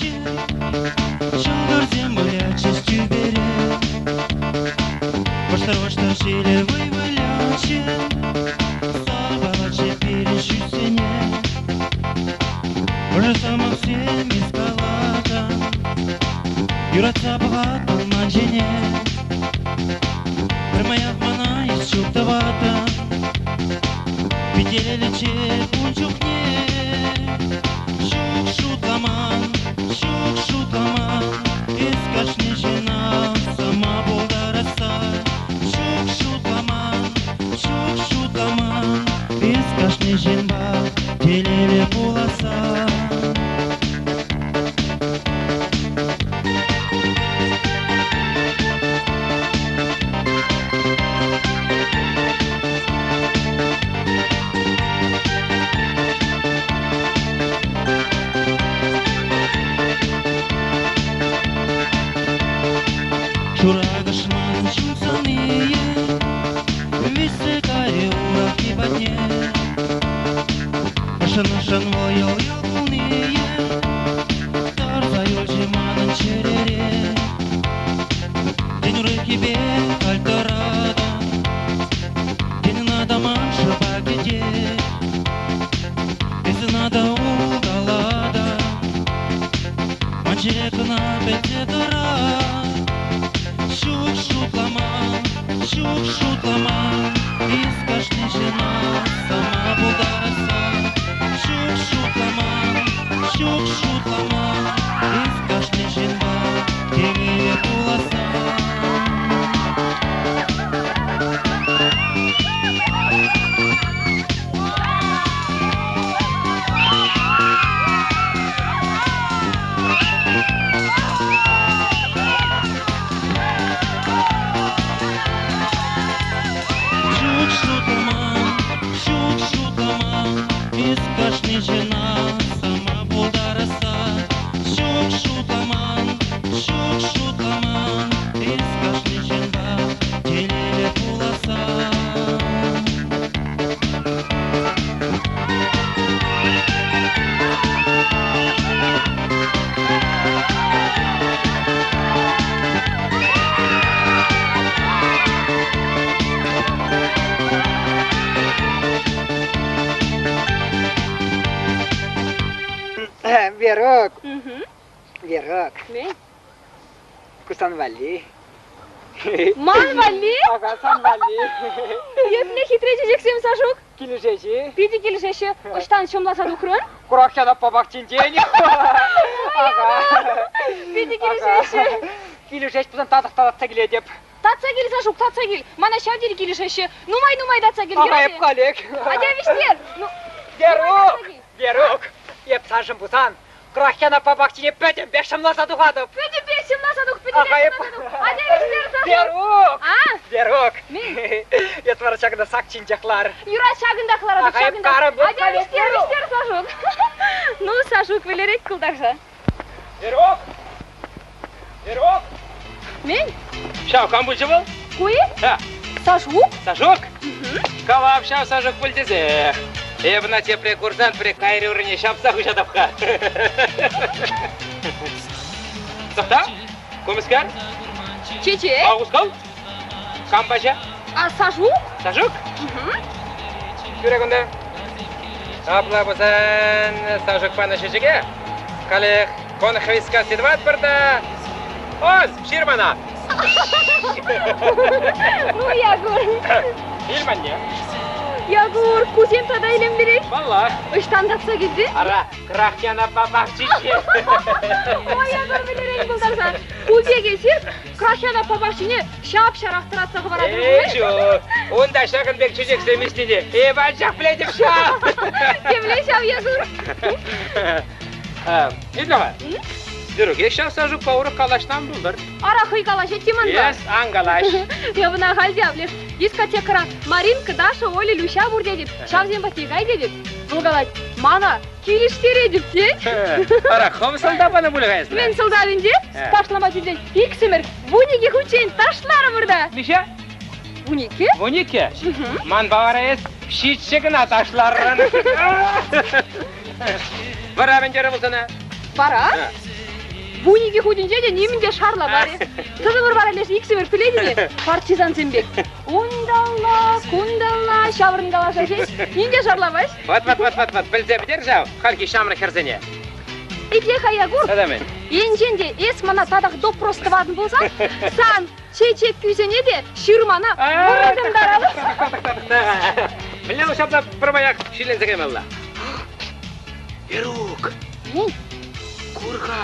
выляччӗ, Ҫӑлтӑрсем выляччӗҫ тӳпере. Вӑштӑр-вӑштӑр ҫилӗ вӑй выляччӗ, Сарпалатчӗ пирӗн ҫӳҫсене. Ӑшӑ сӑмахсем эс калатӑн, Юратса пӑхатӑн ман ҫине. Пӗрмаях мана эс чуп тӑватӑн, Пителӗччӗ ун чухне. Ҫук шутламан, ҫук шутламан, Эс кашни ҫынна сама пултарасса. Ҫук шутламан, ҫук шутламан, Эс кашни ҫынпа телейлӗ пуласса. Шуракӑшман ҫын сӑнийӗ Вӗҫсе кайрӗ ураххи патне. Ӑшӑн-ӑшӑн вӑл йӑл-йӑл кулнийӗ Тӑрса юлчӗ манӑн чӗрере. Тен урӑххипе халь тӑратӑн, Тен ӑна та ман шӑпа кӗтет. Эс ӑна та улталатӑн, Ман чӗре кӑна пӗлсе тӑрать. Ҫук шутламан, ҫук шутламан, Эс кашни ҫынна сама пултарасса. Ҫук шутламан, ҫук шутламан, Эс кашни ҫынпа телейлӗ пуласса. Ҫук шутламан, ҫук шутламан, Эс кашни ҫынна сама пултарасса. Ҫук шутламан, ҫук шутламан, Эс кашни ҫынпа телейлӗ пуласса. Верок, Верок, Мӗн? ку сан валли. Ман валли? Ага, сан валли. Епле хитре чечексем, Сашук. Килӗшеҫ-и? Питӗ килӗшеҫҫӗ. Ӑҫтан ҫӑмласа тухрӑн? Курак ҫанаппа пахчинчен. Ага. Питӗ килӗшеҫҫӗ. Килӗшеҫ пулсан татах татса килетӗп. Татса кил, Сашук, татса кил. Мана ҫав тери килӗшеҫҫӗ. Нумай-нумай татса кил. Ага, эп халех. Атя вӗҫтер. Ну, Верук! Верук! Эп саншӑн пулсан Крахьян аппа пахчине пӗтӗмпех ҫӑмласа тухатӑп. Пӗтӗмпех ҫӑмласа тух, пӗтӗмпех ҫӑмласа тух. Атя вӗҫтер, Сашук. Верук! А? Верук! Мӗн? Эс вара ҫакӑнта сак ҫинчех лар. Юрать, ҫакӑнтах ларатӑп, ҫакӑнтах. Атя вӗҫтер, вӗҫтер, Сашук. Ну, Сашук вӗлерет култарса. Верук! Верук! Мӗн? Ҫав кам пулчӗ вӑл? Ку-и? Да. Сашук? Сашук? Калав ҫав Сашук пуль тесех. Эп ӑна тепре курсан пӗре кайри урине ҫапса хуҫатӑп-ха. Тӑхта, кумӗскер? Чечек. А хускал? Кам пача? А Сашук? Сашук? Тӳре кунта. Апла пулсан Сашук панӑ чечеке халех конхвиска тӑватпӑр та Ос, ҫырмана! Ну, Якур. Ил манне. Якур, кусем тата илемлӗрех. Паллах. Ӑҫтан тапса килчӗ? Ара, Крахьяна папахчичче. Ой, Якур, мӗнлерен пултарса. Ку пек эсир Крахьяна папахчине ҫап-ҫарах тӑратса хӑваратӑр. Эй, ҫук. Унта ҫакӑн пек чечексем ӳснине эп анчах пӗлетӗп ҫав. Темле ҫав, Якур. Итле-ха. Верук, ҫав Сашукпа урӑх калаҫнан пултӑр. Ара хӑй калаҫать те манпа. Эс ан калаҫ. Эп ӑна халь те авлеш. Дискотекӑра Маринка, Даша, Оля, Люся пур тетӗп. Ҫавсем патне кай тетӗп. Вӑл калать, мана килӗштеретӗп тет. Ара, хӑв сӑлтав панӑ пуль-ха эс. Мӗн сӑлтавӗнче? Ташлама чӗнсен иксӗмӗр 12 хутчен ташларӑмӑр та. Миҫе? 12. 12? Манпа вара эс ҫиччӗ кӑна ташларӑн. Вара мӗн терӗ вӑл сана? Вара? Вуникӗ хутӗнче те нимӗн те шарламарӗ. Тӑтӑмӑр вара леш иксӗмӗр пӗлетӗн-и, партизансем пек. Унталла, кунталла ҫаврӑнкаласа ҫеҫ ним те шарламасть. Ват, ват, ват, ват, ват, пӗлсе пӗтер ҫав хальхи ҫамрӑк хӗрсене. Итле-ха, Якур. Тата мӗн? Енчен те эс мана татах допрос тӑватӑн пулсан, сан чечек кӳсене те ҫырмана вӑрӑтӑнтарап. Мӗнле вӑл ҫапла пӗрмаях ҫилленсе каймалла? Верук! Мӗн? Кур-ха,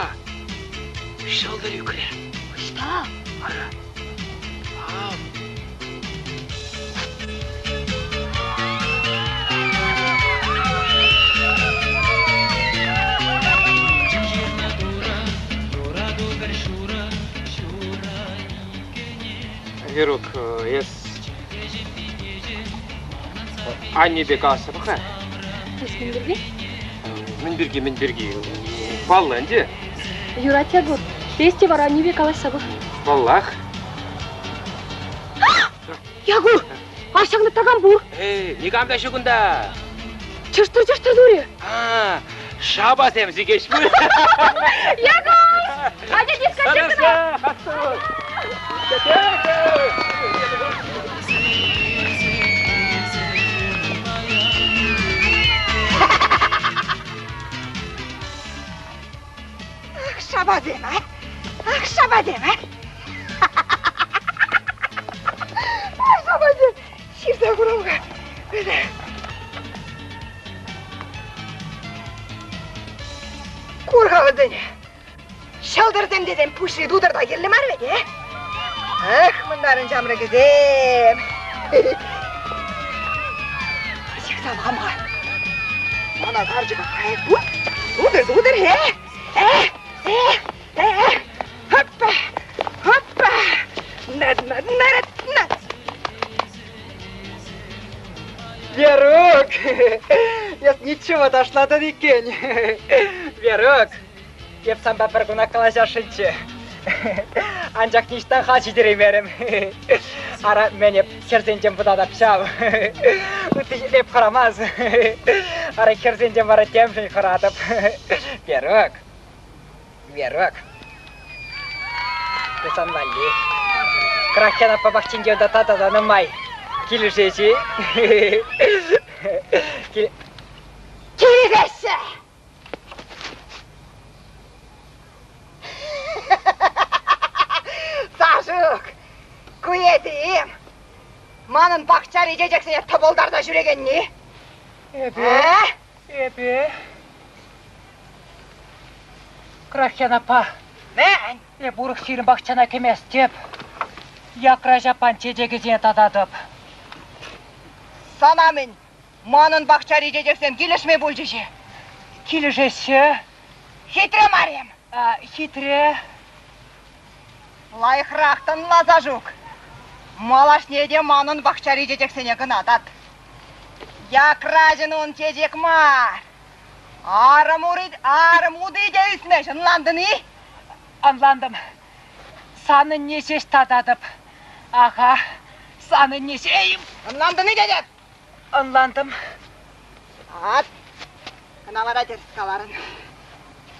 ҫӑлтӑр ӳкрӗ. Ӑҫта? Ара. Ав. Верук, эс аннепе калаҫса пӑх-ха. Эс мӗн пирки? Мӗн пирки, мӗн пирки? Паллӑ ӗнтӗ. Юрать, Якур. Эс те вара аннепе калаҫса пӑх. Паллах. Якур, а ҫакна такам пур. Эй, никам та ҫук унта. Чӑштӑр-чӑштӑр турӗ. А, шапасем сикеҫ пуль. Якур! Атя дискотекӑна! Ах, шапасем, а! Ах, шапасем, а! Ах, шапасем! Ҫырса курам-ха. Кур-ха вӗсене. Ҫӑлтӑрсем тесен пуҫри тутӑр та кирлӗ мар вӗт, э? Эх, мӑнтарӑн ҫамрӑкӗсем! Ҫыхса пӑхам-ха. Мана карчӑка кайӑк пуль. Тутӑр, тутӑр, э? Э, э, э, хоппа, хоппа! Нат, нат, нат, нат! Верук, эс ничего ташлатӑн иккен. Верук, эп санпа пӗр куна калаҫасшӑнччӗ. Анчах ниҫтан хал ҫитереймерӗм. Ара, мӗн эп хӗрсенчен вӑтанап ҫав. Ытти эп хӑрамас. Ара, хӗрсенчен вара темшӗн хӑратӑп. Верук, Верук, ку сан валли. Крахьян аппа пахчинче унта тата та нумай. Килӗшет-и? Килӗшеҫҫӗ! Сашук, ку эсӗ-им? Манӑн пахчари чечексене тӑпӑлтарса ҫӳрекенни? Эпӗ? Эпӗ? Крахьян аппа. Мӗн? Эп урӑх сирӗн пахчана кӗместӗп. Якра ҫапан чечекӗсене тататӑп. Сана мӗн, Манӑн пахчари чечексем килӗшме пулчӗҫ-и? Килӗшеҫҫӗ. Хитре мар-им? Хитре. Лайӑхрах тӑнла, Сашук. Малашне те манӑн пахчари чечексене кӑна тат. Якраҫӑн ун чечек мар. Арӑм ури, арӑм ути те ӳсмест, ӑнлантӑн-и? Ӑнлантӑм. Санӑнне ҫеҫ тататӑп. Аха, санӑнне ҫеҫ. Ӑнлантӑн-и тетӗп? Ӑнлантӑм. Ат, кӑна вара тӗрӗс каларӑн.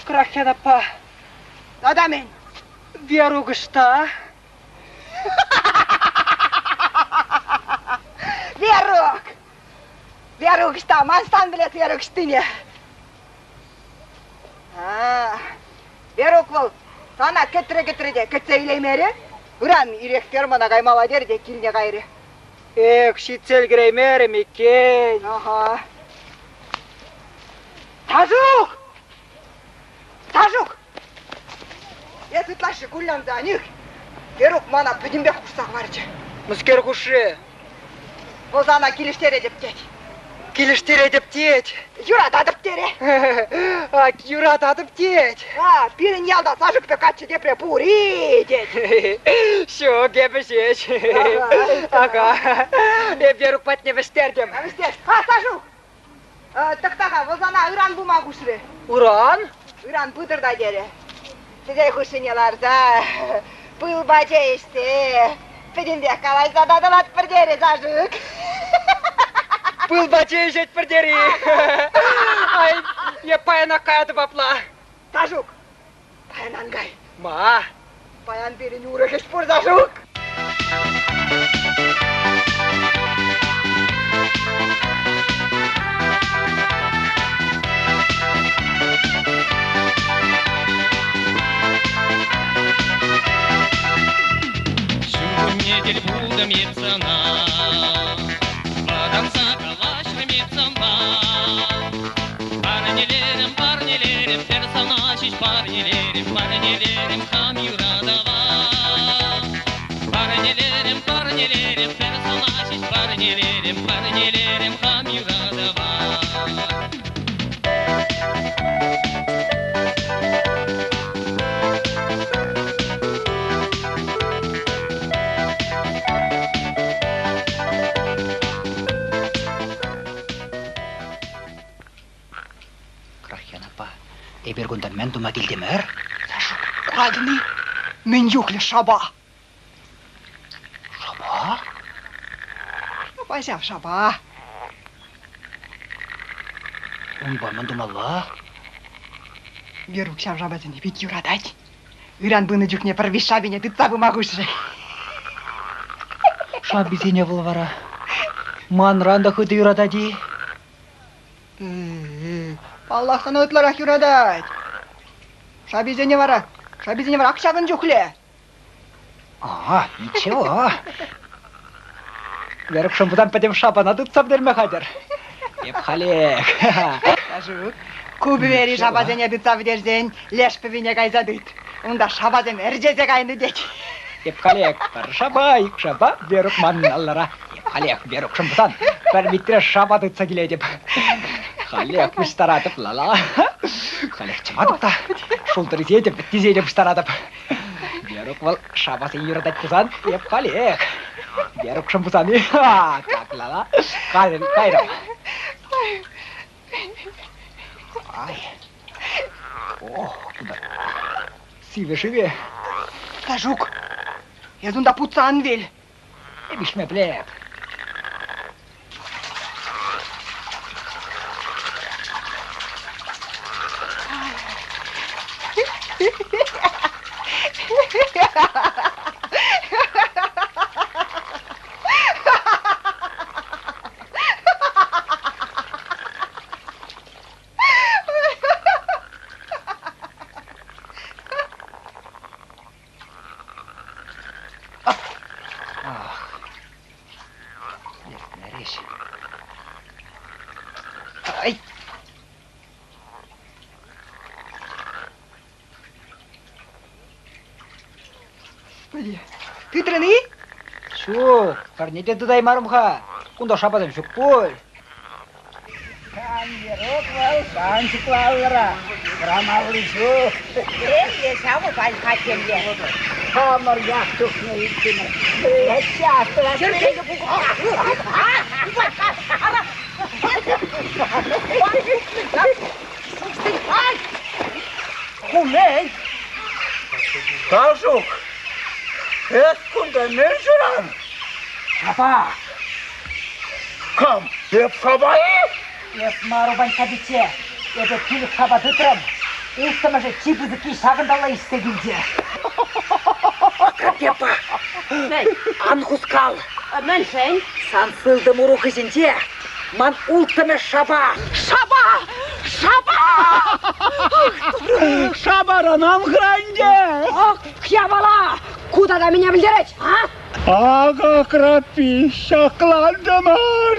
Крахьян аппа. Тата мӗн? Верук ӑҫта? Верук! Верук ӑҫта? Ман сан пӗлес Верук ӑҫтине. Верук вӑл сана кӗтрӗ-кӗтрӗ те кӗтсе илеймерӗ. Ыран ирех фермӑна каймалла терӗ те килне кайрӗ. Эх, ҫитсе ӗлкӗреймерӗм иккен. Аха. Сашук! Сашук! Эс ытлашши кулянса ан ӳк. Верук мана пӗтӗмпех хушса хӑварчӗ. Мӗскер хушрӗ? Вӑл сана килӗштеретӗп тет. Килӗштеретӗп тет. Юрататӑп терӗ. Юрататӑп тет. А, пирӗн ялта Сашук пек каччӑ тепре пур-и тет. Ҫук, эпӗ ҫеҫ. Ага. Эп Верук патне вӗҫтертӗм. Вӗҫтер. А, Сашук! Тӑхта-ха, вӑл сана ыран пыма хушрӗ. Ыран? Ыран пытӑр та терӗ. Сӗтел хушшине ларса, пылпа чей ӗҫсе, пӗтӗмпех калаҫса татӑлатпӑр терӗ Сашук. Пылпа чей ӗҫетпӗр тери. Ай, эп паянах каятӑп апла. Сашук, Паян ан кай. Ма? Паян пирӗн урӑх ӗҫ пур, Сашук. Ҫуркунне тӗл пултӑм эп сана, Вӑтанса калаҫрӑм эп санпа. Парнелерӗм, парнелерӗм, пӗр сана ҫеҫ парнелерӗм, парнелерӗм хам юратӑва. Парнелерӗм, парнелерӗм, пӗр сана ҫеҫ парнелерӗм, парнелерӗм хам юратӑва. Крахьян аппа, эпир кунта мӗн тума килтӗмӗр? Сашук, куратӑн-и? Мӗн чухлӗ шапа! Шапа? Шапа ҫав, шапа. Унпа мӗн тумалла? Верук ҫав шапасене пит юратать. Ыран пынӑ чухне пӗр виҫ шапине тытса пыма хушрӗ. Шаписене вӑл вара манран та хытӑ юратать-и? Паллах, сана ытларах юратать. Шаписене вара, шаписене вара ак ҫакӑн чухлӗ. Ага, ничего. Верук шӑмпутан пӗтӗм шапана тытса пӗтерме хатӗр. Эп халех. Сашук, ку пӗвери шапасене тытса пӗтерсен леш пӗвине кайса тыт. Унта шапасем ӗрчесе кайнӑ тет. Эп халех пӗр шапа, ик шапа, Верук манӑн аллӑра. Эп халех Верук шӑмпутан пӗр витре шапа тытса килетӗп. Халех пуҫтаратӑп, ла-ла. Халех чӑматӑп та, шултӑрисене те, вӗттисене те пуҫтаратӑп. Верук вӑл шапасене юратать пулсан, эп халех. Верукшӑн пулсан-и? Так, ла-ла. Кайрӑм, кайрӑм. Ай. Ох, кунта сивӗ шывӗ. Сашук, эс унта путса ан вил. Эп ишме пӗлеп. Ах. Лекмерӗҫ. Ай! Господи, тытрӑн-и? Ҫук, пӗрне те тытаймарӑм-ха. Кунта шапасем ҫук пуль. Каньерок вӑл шанчӑклӑ алӑра, хӑрамалли ҫук. Темле ҫавӑ халь темле. Хамӑр ях чухне иксӗмӗр Хумей! Сашук, эс кунта мӗн шыран? Шапа! Кам? Эп шапа-и? Эс мар, Ванька пичче. Эпӗ пилӗк шапа тытрӑм. Улттӑмӗшӗ чи пысӑкки ҫакӑнталла ишсе килчӗ. Капепа, ан хускал. Мӗншӗн? Сан сылтӑм уру хыҫӗнче ман улттӑмӗш шапа. Шапа! Шапа! Шапаран ан хӑра ӗнтӗ! Ах, япала! Ку тата мӗне пӗлтерет, а? Акӑ крапи ҫаклантӑмӑр!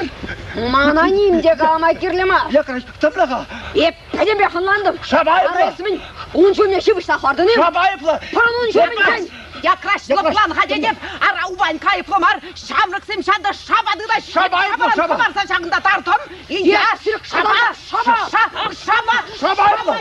Мана ним те калама кирлӗ мар. Якраш, тӑпла-ха! Эп пӗтӗмпех ӑнлантӑм. Шапа айӑплӑ! Ара, эс мӗн, ун ҫумне ҫыпӑҫса хӑвартӑн-им? Шапа айӑплӑ! Пӑрӑн ун ҫумӗнчен! Якраш лӑплан-ха тетӗп. Ара, Ванька айӑплӑ мар. Ҫамрӑксем ҫанта шапа тытаҫҫӗ. Шапа айӑплӑ, шапа! Хӑварса ҫакӑнта тартӑм. Инке, шапа, шапа, шапа, Шапа айӑплӑ!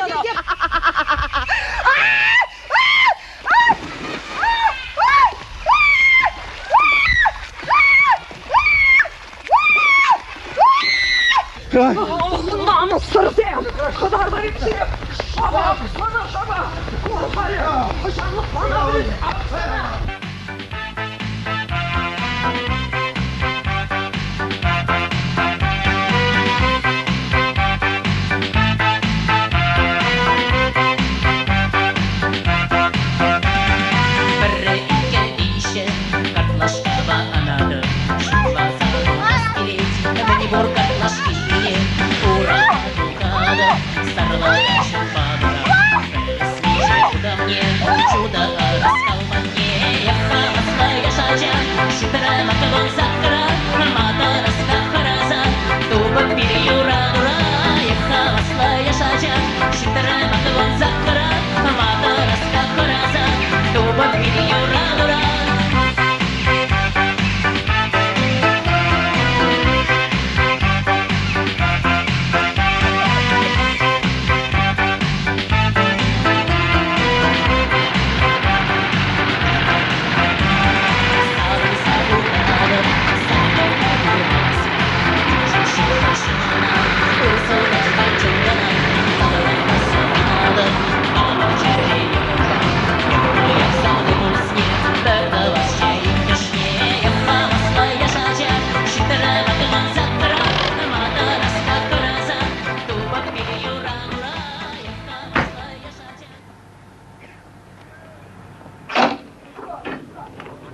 Намӑссӑрсем! Хӑтартӑр сире! Шапа! Сана шапа! Кур-халӗ! Хӑҫан лӑпланатӑн?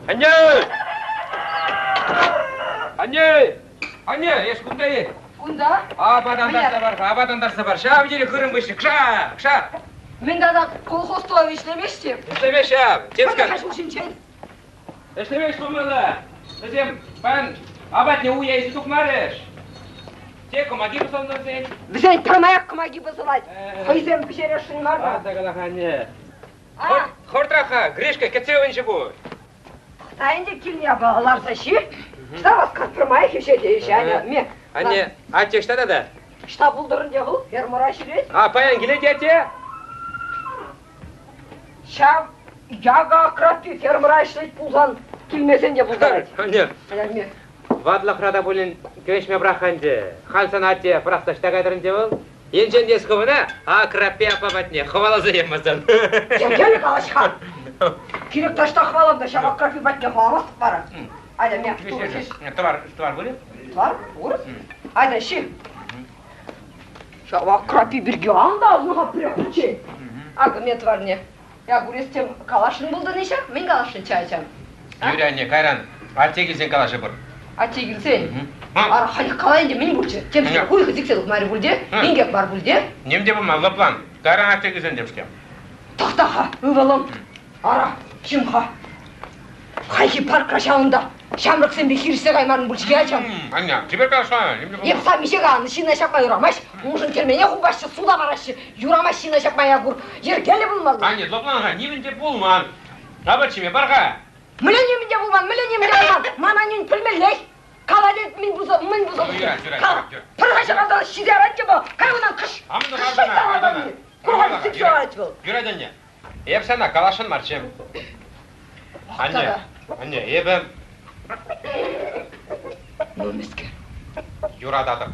Анне! Анне! Анне, эс кунта-и? Кунта? Апат антарса пар-ха, апат антарса пар. Ҫав тери хырӑм выҫрӗ. Кша! Кша! Мӗн тата колхоз тӑвав ӗҫлемест-и? Ӗҫлемест ҫав. Темскер. Ҫул ҫинчен. Ӗҫлемест пулмалла. Вӗсем паян апатне уя илсе тухмарӗҫ. Те кӑмаки пӑсӑлнӑ вӗсен. Вӗсен пӗрмаях кӑмаки пӑсӑлать. Хӑйсем пӗҫересшӗн мар та. Аса кала-ха, анне. Хӑртрах-ха, Гришка кӗтсе ывӑнчӗ пуль. Та ӗнтӗ килне ларса ҫи. Ӑҫта васкать пӗрмаях ӗҫе те ӗҫе, аня. Ме. Анне, атте ӑҫта тата? Ӑҫта пултӑр ӗнтӗ вӑл? Фермӑра ҫӳрет. А, паян килет атте? Ҫав яка краппи фермӑра ӗҫлет пулсан килмесен те пултарать. Анне. Анне. Ватлӑхра та пулин кӗвӗҫме пӑрах ӗнтӗ. Халь сана атте пӑрахса ӑҫта кайтӑр ӗнтӗ вӑл? Енчен те эс хӑвна Акрапи аппа патне хӑваласа ямасан. Йӗркеллӗ калаҫ-ха. Кирек таҫта хӑвалам та ҫав Акрапи патне хӑваламастӑп вара. Айда, ме, Тӑвар, тӑвар пулӗ? Тӑвар пур. Айда, ҫи. Ҫав Акрапи пирки ан та асӑн-ха пӗрех хутчен. Акӑ ме тӑварне. Я курестем каласшӑн пултӑн-и ҫак? Мӗн каласшӑнччӗ ачам? Юрӗ, анне, кайран атте килсен калаҫӑпӑр. Атте килсен? Ара, халех кала ӗнтӗ, мӗн пулчӗ? Темскер хуйхӑ сиксе тухмарӗ пуль те? Инкек мар пуль те? Ним те пулман, лӑплан. Кайран атте килсен темскер. Тӑхта-ха, ывӑлӑм. Ара, чим-ха. Хайхи паркра ҫавӑнта ҫамрӑксемпе хирӗҫсе каймарӑн пуль-ҫке, ачам? Анне, чипер калаҫма. Эп сан миҫе каланӑ, ҫынна ҫапма юрамасть. Уншӑн тӗрмене хупаҫҫӗ, суда параҫҫӗ. Юрамасть ҫынна ҫапма, Якур. Йӗркеллӗ пулмалла. Анне, лӑплан-ха, нимӗн те пулман. Апат ҫиме пар-ха. Мӗнле нимӗн те пулман, мӗнле нимӗн те пулман. Ман аннен пӗлмеллех. Кала тет, мӗн пулса, мӗн пулса. Пӗр хаҫатан ҫисе ярать те вӑл. Кай унан кӑш. Курхан сиксе ярать вӑл. Юрать, анне. Эп сана каласшӑн марччӗ. Анне, анне, эпӗ... Ну, мӗскер? Юрататӑп.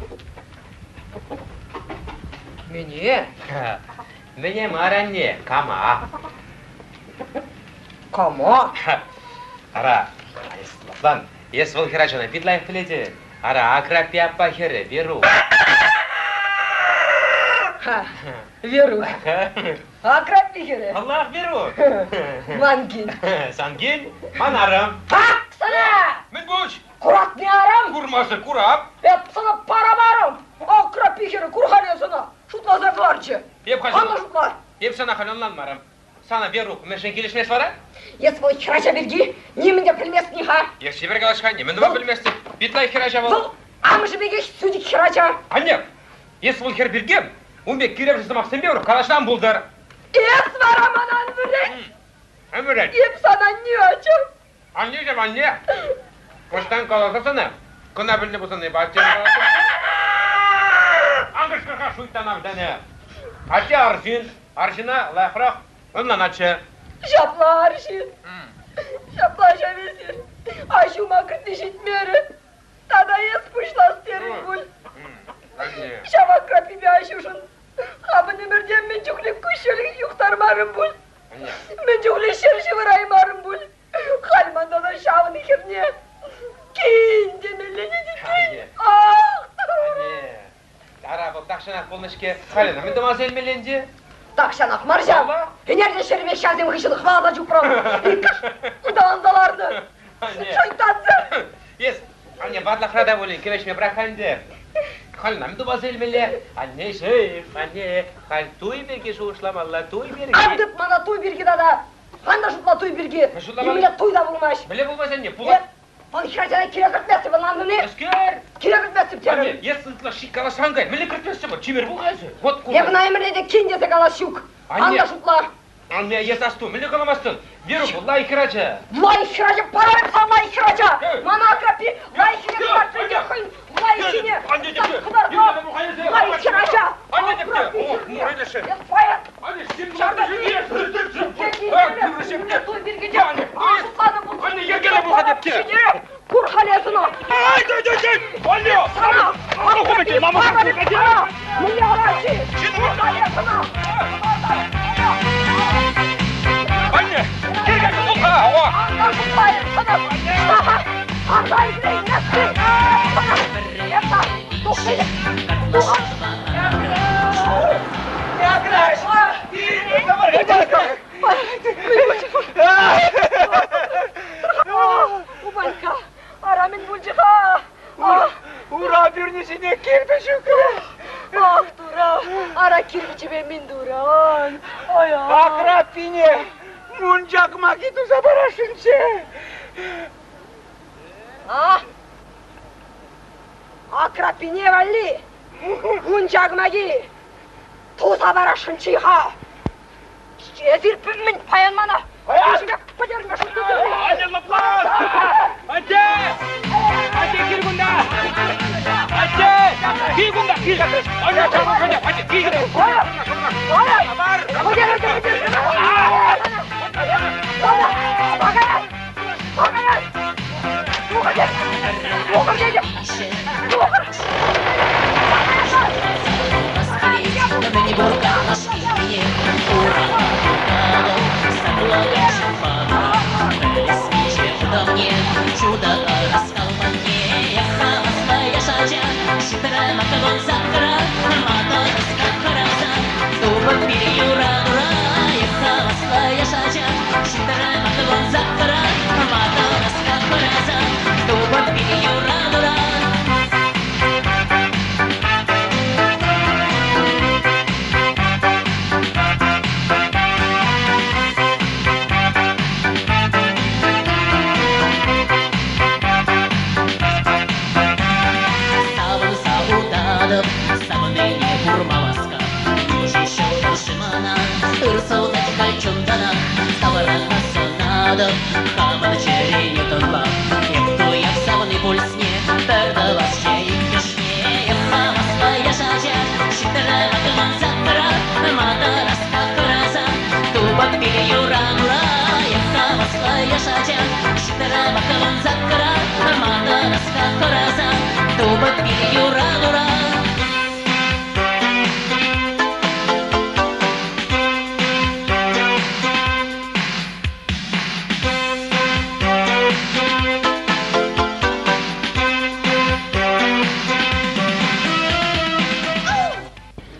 Мӗне? Мӗне мар, анне, кама? Кама? Ара, лӑплан, эс вӑл хӗрачана пит лайӑх пӗлетӗн. Ара, Акрапи аппа хӗрӗ, Верук. Верук. Акрапи хӗрӗ. Паллах, Верук. Ман кин. Сан кин, ман арӑм. Ак сана! Мӗн пуҫ? Куратни арӑм? Курмасӑр курап. Эп сана парам арӑм. Акрапи хӗрӗ кур-халь сана. Шутласа кӑларчӗ. Эп халь... Ан шутла. Эп сана халь ӑнланмарӑм. Сана Верук мӗншӗн килӗшмест вара? Эс вӑл хӗрача пирки нимӗн те пӗлместӗн-ха. Эс чипер калаҫ-ха, нимӗн тума пӗлместӗн. Пит лайӑх хӗрача вӑл. Вӑл амӑшӗ пекех сӳтӗк хӗрача. Анне, эс вӑл хӗр пирки ун пек киревсӗр сӑмахсемпе урӑх калаҫсан пултӑр. Эс вара мана ан вӗрент. Ан вӗрент. Эп сан аннӳ, ачам. Аннеҫӗм, анне. Кӑштан каласа сана. Кӑна пӗлнӗ пулсан эпӗ аттене калаттӑм. Ан кӑшкӑр-ха шуйттан автанӗ. Атте арҫын, арҫына лайӑхрах ӑнланатчӗ. Ҫапла арҫын. Ҫапла ҫав эсир. Аҫу макӑртни ҫитмерӗ. Тата эс пуҫлас терӗн пуль. Ҫав Акрапипе аҫушӑн хамӑн ӗмӗрте мӗн чухлӗ куҫҫуль юхтармарӑм пуль. Мӗн чухлӗ ҫӗр ҫывӑраймарӑм пуль. Халь ман тата ҫавӑн хӗрне кин темелле те кин. Ах, Анне, ара вӑл тахҫанах пулнӑ-ҫке. Халь ӑна мӗн тума илмелле ӗнтӗ? Тахҫанах мар ҫав. Ӗнер те ҫӗрӗпе ҫавсем хыҫҫӑн хӑваласа чупрӑм. Иккӗш ыталанса ларнӑ. Анне. Шуйттансем! Эс, анне, ватлӑхра та пулин кӗвӗҫме пӑрах ӗнтӗ. Халь нам тупаса илмелле. Аннеҫӗм, анне, халь туй пирки шухӑшламалла, туй пирки. Ан тыт мана туй пирки тата! Ан та шутла туй пирки! Нимӗнле туй та пулмасть! Мӗнле пулмасть, анне? Пулать. Вӑл хӗрачана киле кӗртместӗп, ӑнлантӑн-и? Ӗскер! Киле кӗртместӗп терӗм. Анне, эс ытлашши калаҫсан кай. Мӗнле кӗртместӗп вӑл? Чипер пул-ха эсӗ. Вот ку. Эп ӑна ӗмӗрне те кин тесе калас ҫук. Ан та шутла. Анне, эс асту, мӗнле каламастӑн? Верук, лайӑх хӗрача. Лайӑх хӗрача, парам сан лайӑх хӗрача! Мана Акрапи лайӑх хӗре кӑтартрӗ те хӑй лайӑххине кӑтартма. Лайӑх хӗрача! Акрапи хӗрне! Эс паян Кур халӗ сӑна! Сана! Мӗнле хӑрачи? Кур халӗ сӑна! Анне! Упанька, ара мӗн пулчӗ-ха? Ура пӳрни ҫине кирпӗч ӳкрӗ. Ах, тура, ара кирпӗчӗпе мӗн туран? Ой, Акраппине мунча кӑмаки туса парасшӑнччӗ. А? Акраппине валли мунча кӑмаки туса парасшӑнччӗ-ха. Эсир мӗн паян мана пӗтерме шут тытрӑр? Атте, лӑплан! Атте! Атте, кил кунта! Атте! Кил кунта, кил! Анне, атте, кил!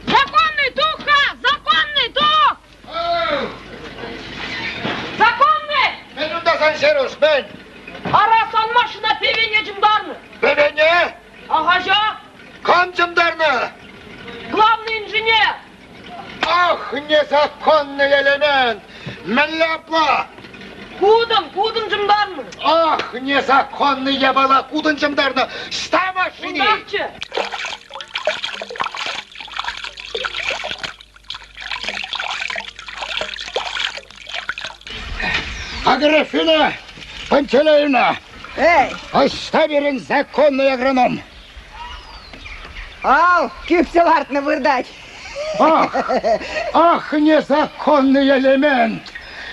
Законный дух-ха! Законный дух! Законный! Мӗн унта сан, Ҫеруш, мӗн? Ара, сан машина пӗвене чӑмтарнӑ. Пӗвене? Ахаҫа. Кам чӑмтарнӑ? Главный инженер. Ах, незаконный элемент! Мӗнле апла? Кутӑн, кутӑн чӑмтарнӑ. Ах, незаконный япала кутӑн чӑмтарнӑ. Ҫта машини? Унтахчӗ. Аграфена Пантелеевна! Эй! Ӑҫта пирӗн законный агроном? Ав, кӳпсе лартнӑ выртать. Ах, ах, незаконный элемент!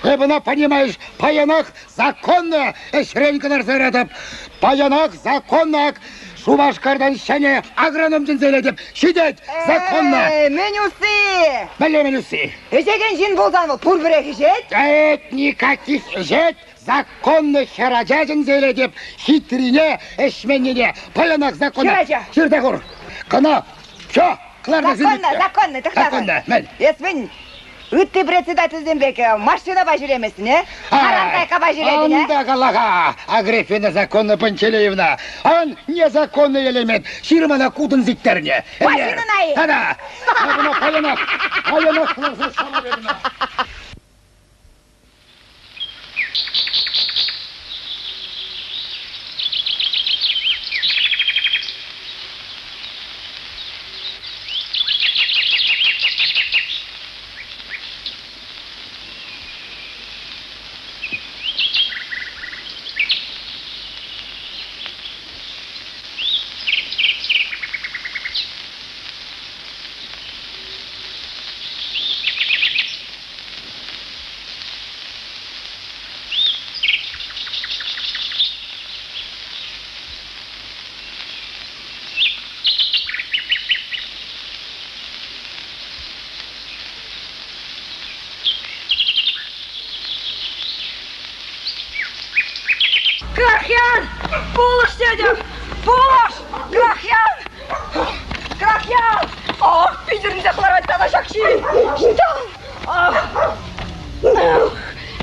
Эп ӑна, понимаешь, паянах законно ӗҫрен кӑларса яратӑп. Паянах законно ак Шупашкартан ҫӗнӗ агроном чӗнсе илетӗп. Ҫитет законно! Эй, мӗн усси? Мӗнле мӗн усси? Ӗҫекен ҫын пулсан вӑл пурпӗрех ӗҫет. Эт, никаких ӗҫет, законно хӗрача чӗнсе илетӗп. Хитрине, ӗҫменнине паянах законно. Хӗрача. Ҫырса хур. Кӑна, все, кӑларса Законно, законно, тӑхта. Законно, мӗн? Эс мӗн? Ытти председательсем пек машинапа ҫӳреместӗн, э? Тарантайкапа ҫӳретӗн, э? Анда кала-ха, Агрифина Законна Пантелеевна, ан незаконный элемент, ҫырмана кутӑн сиктернӗ. Машинӑна-и? Тата! Паянах, паянах, паянах кӑларса шала бернӗ. Крахьян! Пулӑш тетӗп! Пулӑш! Крахьян! Крахьян! Ах, питӗрӗнсех ларать тата ҫак ҫил! Ҫтан! Ах!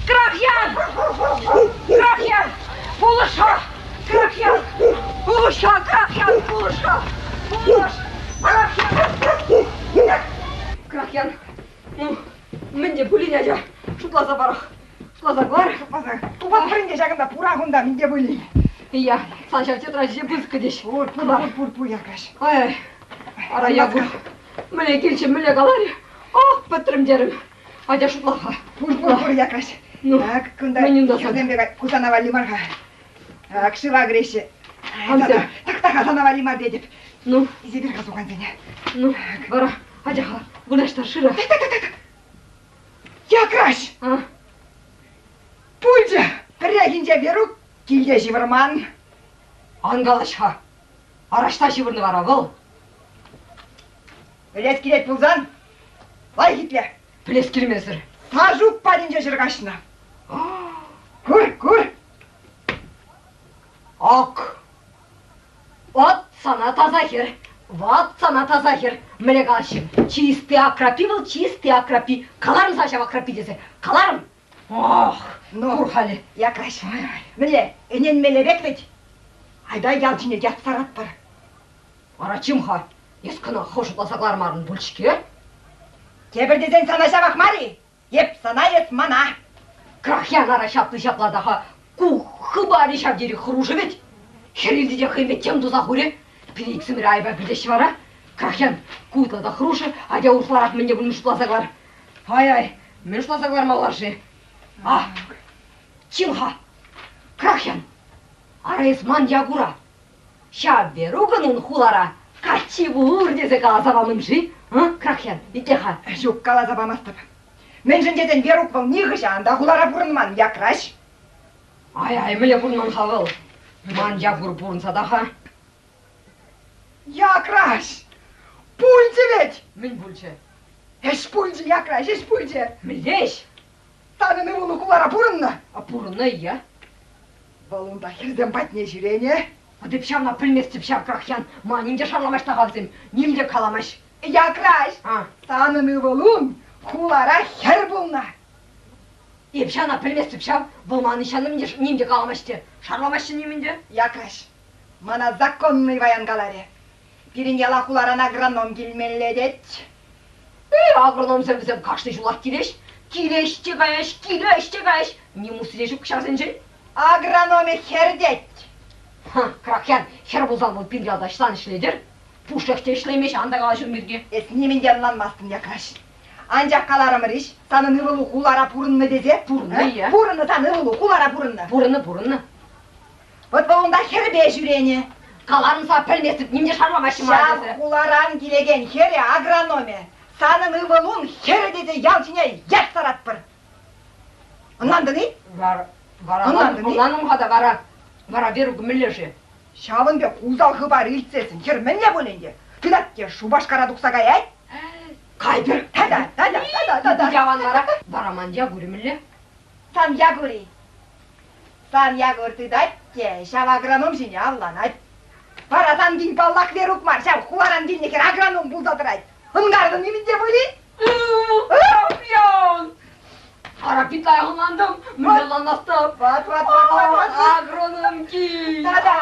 Крахьян! Крахьян! Пулӑш-ха! Крахьян! Пулӑш-ха! Крахьян! Пулӑш-ха! Пулӑш! Крахьян! Крахьян! Ну, мӗн те пулин ача, шутласа парах. Шутласа кӑлар. Шутласа. Тупатпӑр ӗнтӗ ҫакӑнта, пурах унта, мӗн те пулин. Ия, сан ҫав тетрадь ҫине пысӑк теҫ. Пур, пур, пур, пур, пур, Якаҫ. Ай, ара Якур, мӗне килчӗ, мӗне каларӗ? Ах, пӗтрӗм терӗм. Атя шутла-ха. Пур, пур, пур, Якаҫ. Ну, Так, кунта мӗн унта сан? хӗрсем пек кусана валли мар-ха. Ак, шыва кӗреҫҫӗ. Камсем? Так-так, сана валли мар тетӗп. Ну? Илсе бер-ха сухансене. Ну, вара, атя-ха, вырнаҫтар шыра. Так-так-так-так. Якраҫ! А? Пулчӗ! Пӗррехинче Верук килте ҫывӑрман. Ан калаҫ-ха. Араҫта ҫывӑрнӑ вара вӑл. Пӗлес килет пулсан, лайӑх итле. Пӗлес килмесӗр. Сашук патӗнче ҫӗр каҫнӑ. Кур, кур. Ак. Ват сана таса хӗр. Ват сана таса хӗр. Мӗне калаҫҫӗ? Чисти акрапи вӑл, чисти акрапи. Каларӑм сан ҫав акрапи тесе. Каларӑм. Ах, ну, кур халӗ. Якраҫ. Мӗнле, ӗненмелле пек вӗт? Айта ял ҫине ят саратпӑр. Ара, чим-ха, эс кӑна хӑв шутласа кӑлармарӑн пуль-ҫке? Тепӗр тесен сана ҫавах мар-и? Эп сана, эс мана. Крахьян ара ҫапли ҫапла та-ха. Ку хыпарӗ ҫав тери хӑрушӑ вӗт. Хӗр илтӗ те хӑйпе тем туса хурӗ. Пире иксӗмӗре айӑпа кӗртеҫҫӗ вара. Крахьян, ку ытла та хӑрушӑ, атя урӑхларах мӗн те пулин шутласа кӑлар. Ай-ай, мӗн шутласа кӑлармалла-ши? А, чим-ха, Крахьян, ара эс ман Якура. Ҫав Верукӑн ун хулара каччи пур тесе каласа памӑн-ши? А, Крахьян, итле-ха. Ҫук, каласа памастӑп. Мӗншӗн тесен Верук вӑл нихӑҫан та хулара пурӑнман, Якраҫ. Ай-ай, мӗнле пурӑнман-ха вӑл? Ман Якур пурӑнса та-ха. Якраҫ! Пулчӗ вӗт! Мӗн пулчӗ? Ӗҫ пулчӗ, Якраҫ, ӗҫ пулчӗ. Мӗнле ӗҫ? Санӑн ывӑлу хулара пурӑннӑ. А пурӑннӑ-и? Вӑл унта хӗрсем патне ҫӳренӗ. Эп ҫавна пӗлместӗп ҫав, Крахьян. Ма ним те шарламасть та-ха вӗсем, ним те каламасть. Якраҫ, санӑн ывӑлун хулара хӗр пулнӑ. Эп ҫавна пӗлместӗп ҫав. Вӑл ман ҫанӑм ним те каламасть те. Шарламаҫҫӗ нимӗн те. Якраҫ, мана законнӑй баян каларӗ. Пирӗн яла хуларан агроном килмелле тет. Эй, агрономсем вӗсем кашни ҫулах килеҫ. Килеҫ те каяҫ, килеҫ те каяҫ. Ним усси те ҫук ҫавсенчен. Агрономӗ хӗр тет. Ха, Крахьян, хӗр пулсан вӑл пин ялта ӑҫтан ӗҫлетӗр? Пушшех те ӗҫлеймест, ан та калаҫ ун пирки. Эс нимӗн те ӑнланмастӑн, Якраҫ. Анчах каларӑмӑр-иҫ, санӑн ывӑлу хулара пурӑннӑ тесе. Пурӑннӑ-и? Пурӑннӑ сан ывӑлу хулара пурӑннӑ. Пурӑннӑ, пурӑннӑ. Вӑт вӑл унта хӗрпе ҫӳренӗ. Каларӑм-ха, пӗлместӗп, ним те шарламаҫҫӗ мана Ҫав тесе. хуларан килекен хӗрӗ агрономӗ санӑн ывӑлун хӗрӗ тесе ял ҫине ят саратпӑр. Ӑнлантӑн-и? Вара, вара Ӑнлантӑн-и? ӑнланӑм-ха та вара, вара Верук мӗнле-ши? Ҫавӑн пек усал хыпар илтсессӗн хӗр мӗнле пуль ӗнтӗ? Тытать те Шупашкара тухса каять. Кайтӑр. Тата, тата, тата, тата. Яван вара. Вара ман Якурӗ мӗнле? Сан Якур-и? Сан Якур тытать те ҫав агроном ҫине авланать. Вара сан кин паллах Верук мар, ҫав хуларан килнӗ хӗр агроном пулса тӑрать. Ӑнкартӑн нимӗн те пулин? Пит лайӑх ӑнлантӑм. Мӗнле ӑнланмастӑп? Ват, ват, ват, ват, ват. Агроном кин. Та-да.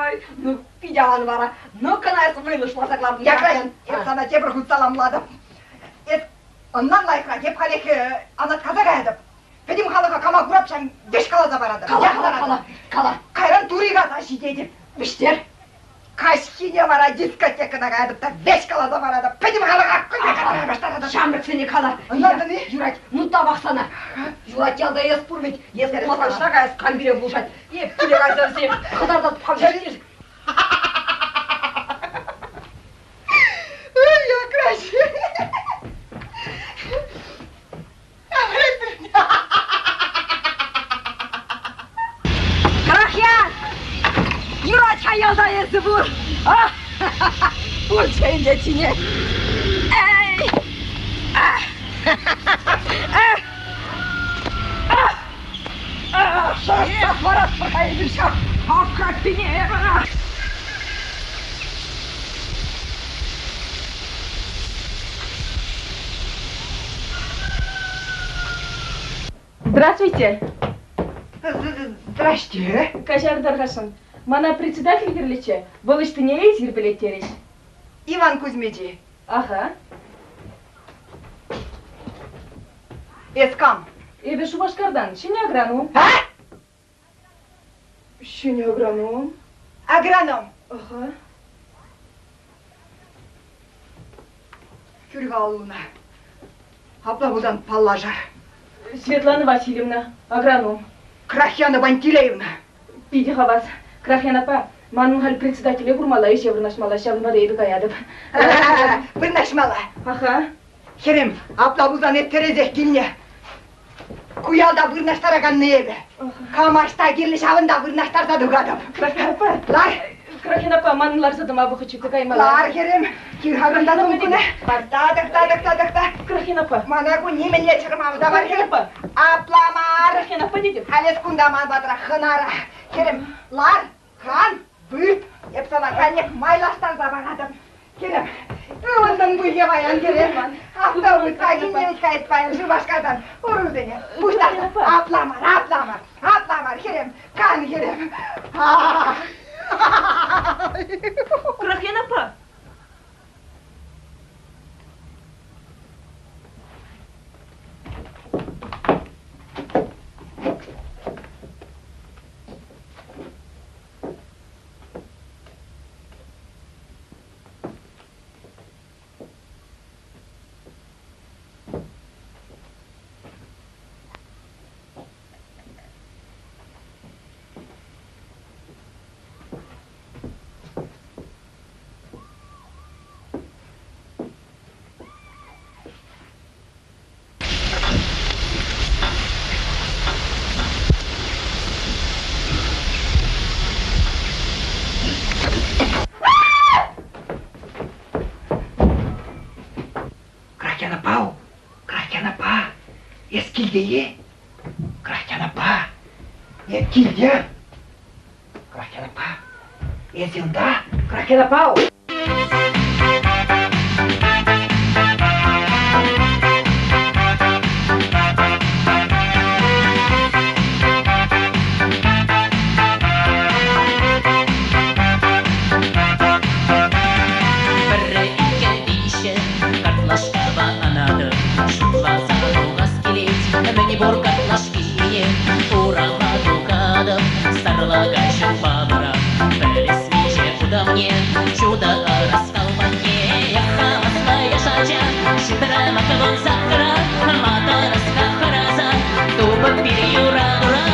Ай, ну, пит аван вара. Ну, кӑна эс вӑйлӑ шласа кӑлартӑн. Якрась, эп сана тепӗр хут саламлатӑп. Эс ӑнлан лайӑхрах, эп халех Анаткаса каятӑп. Пӗтӗм халӑха кама курап ҫав веҫ каласа паратӑп. Кала, кала, кала, кала. Кайран Турикаса ҫитетӗп. Вӗҫтер. Каҫхине вара дискотекӑна каятӑп та веҫ каласа паратӑп. Пӗтӗм халӑха кӑна каштаратӑп. Ҫамрӑксене кала. Ӑнлантӑн-и? Юрать, ну тавах сана. Юрать ялта эс пур вӗт. Эс пулмасан ӑҫта каяс, кам пире пулӑшать. Эп киле кайса вӗсем хытартатӑп хам вӗҫтер. Ой, якрась. Крахьян! Юрать-ха ялта эсӗ пур. Пурччӗ ӗнтӗ тине. Эй! Шӑрттах варатпӑр-ха эпир ҫак Аккапине вара. Здравствуйте. Здрасте. Каҫар тархасшӑн. Мана председатель кирлӗччӗ. Вӑл ӑҫтине эсир пӗлет терӗҫ. Иван Кузьмич-и? Аха. Эс кам? Эпӗ Шупашкартан, ҫӗнӗ агроном. А? Ҫӗнӗ агроном? Агроном. Аха. Кӳр-ха аллуна. Апла пулсан паллашар. Светлана Васильевна, агроном. Крахьяна Пантелеевна. Питӗ хавас. Крахьян аппа, манӑн халь председателе курмалла, ӗҫе вырнаҫмалла, ҫавӑнпа та эпӗ каятӑп. Вырнаҫмалла. Аха. Хӗрӗм, апла пулсан эп тӗрӗсех килнӗ. Ку ялта вырнаҫтараканни эпӗ. Кам ӑҫта кирлӗ ҫавӑнта вырнаҫтарса тухатӑп. Крахьян аппа. Лар. Крахьян аппа, манӑн ларса тӑма вӑхӑт ҫитсе каймалла. Лар, хӗрӗм. Кил-ха кунта сумкуна. Татӑк, татӑк, татӑк та. Крахьян аппа. Мана ку нимӗнле чӑрмав та мар, хӗрӗм. Аппа. Апла мар. Крахьян аппа тетӗп. Халь эс кунта ман патра хӑнара. Хӗрӗм, лар, кан, вырт. Эп сана каллех майлаштарса паратӑп. Хӗрӗм, ывӑнтӑн пуль паян, хӗрӗм. Автобуспа килнӗ-вӗт-ха эс паян Шупашкартан. Урусене пуҫтарса. Апла мар, апла мар, апла мар, хӗрӗм, кан, хӗрӗм. Крахьян аппа. Крахьян аппа, Крахьян аппа, эс килте-и? Крахьян аппа, эп килте. Крахьян аппа, эс унта? Крахьян аппа. Пӗрре, иккӗ, виҫҫӗ картлашкапа анатӑп. Шутласа тухас килет, мӗн пур картлашкине урама тухатӑп. Сарлака ҫулпа вара пӗлес миҫе утамне чудо ӑраскал патне. Хаваслӑ яш ача ҫитрӗ макарон сахӑра, матӑрӑска хӑраса тупӑп пире юратура.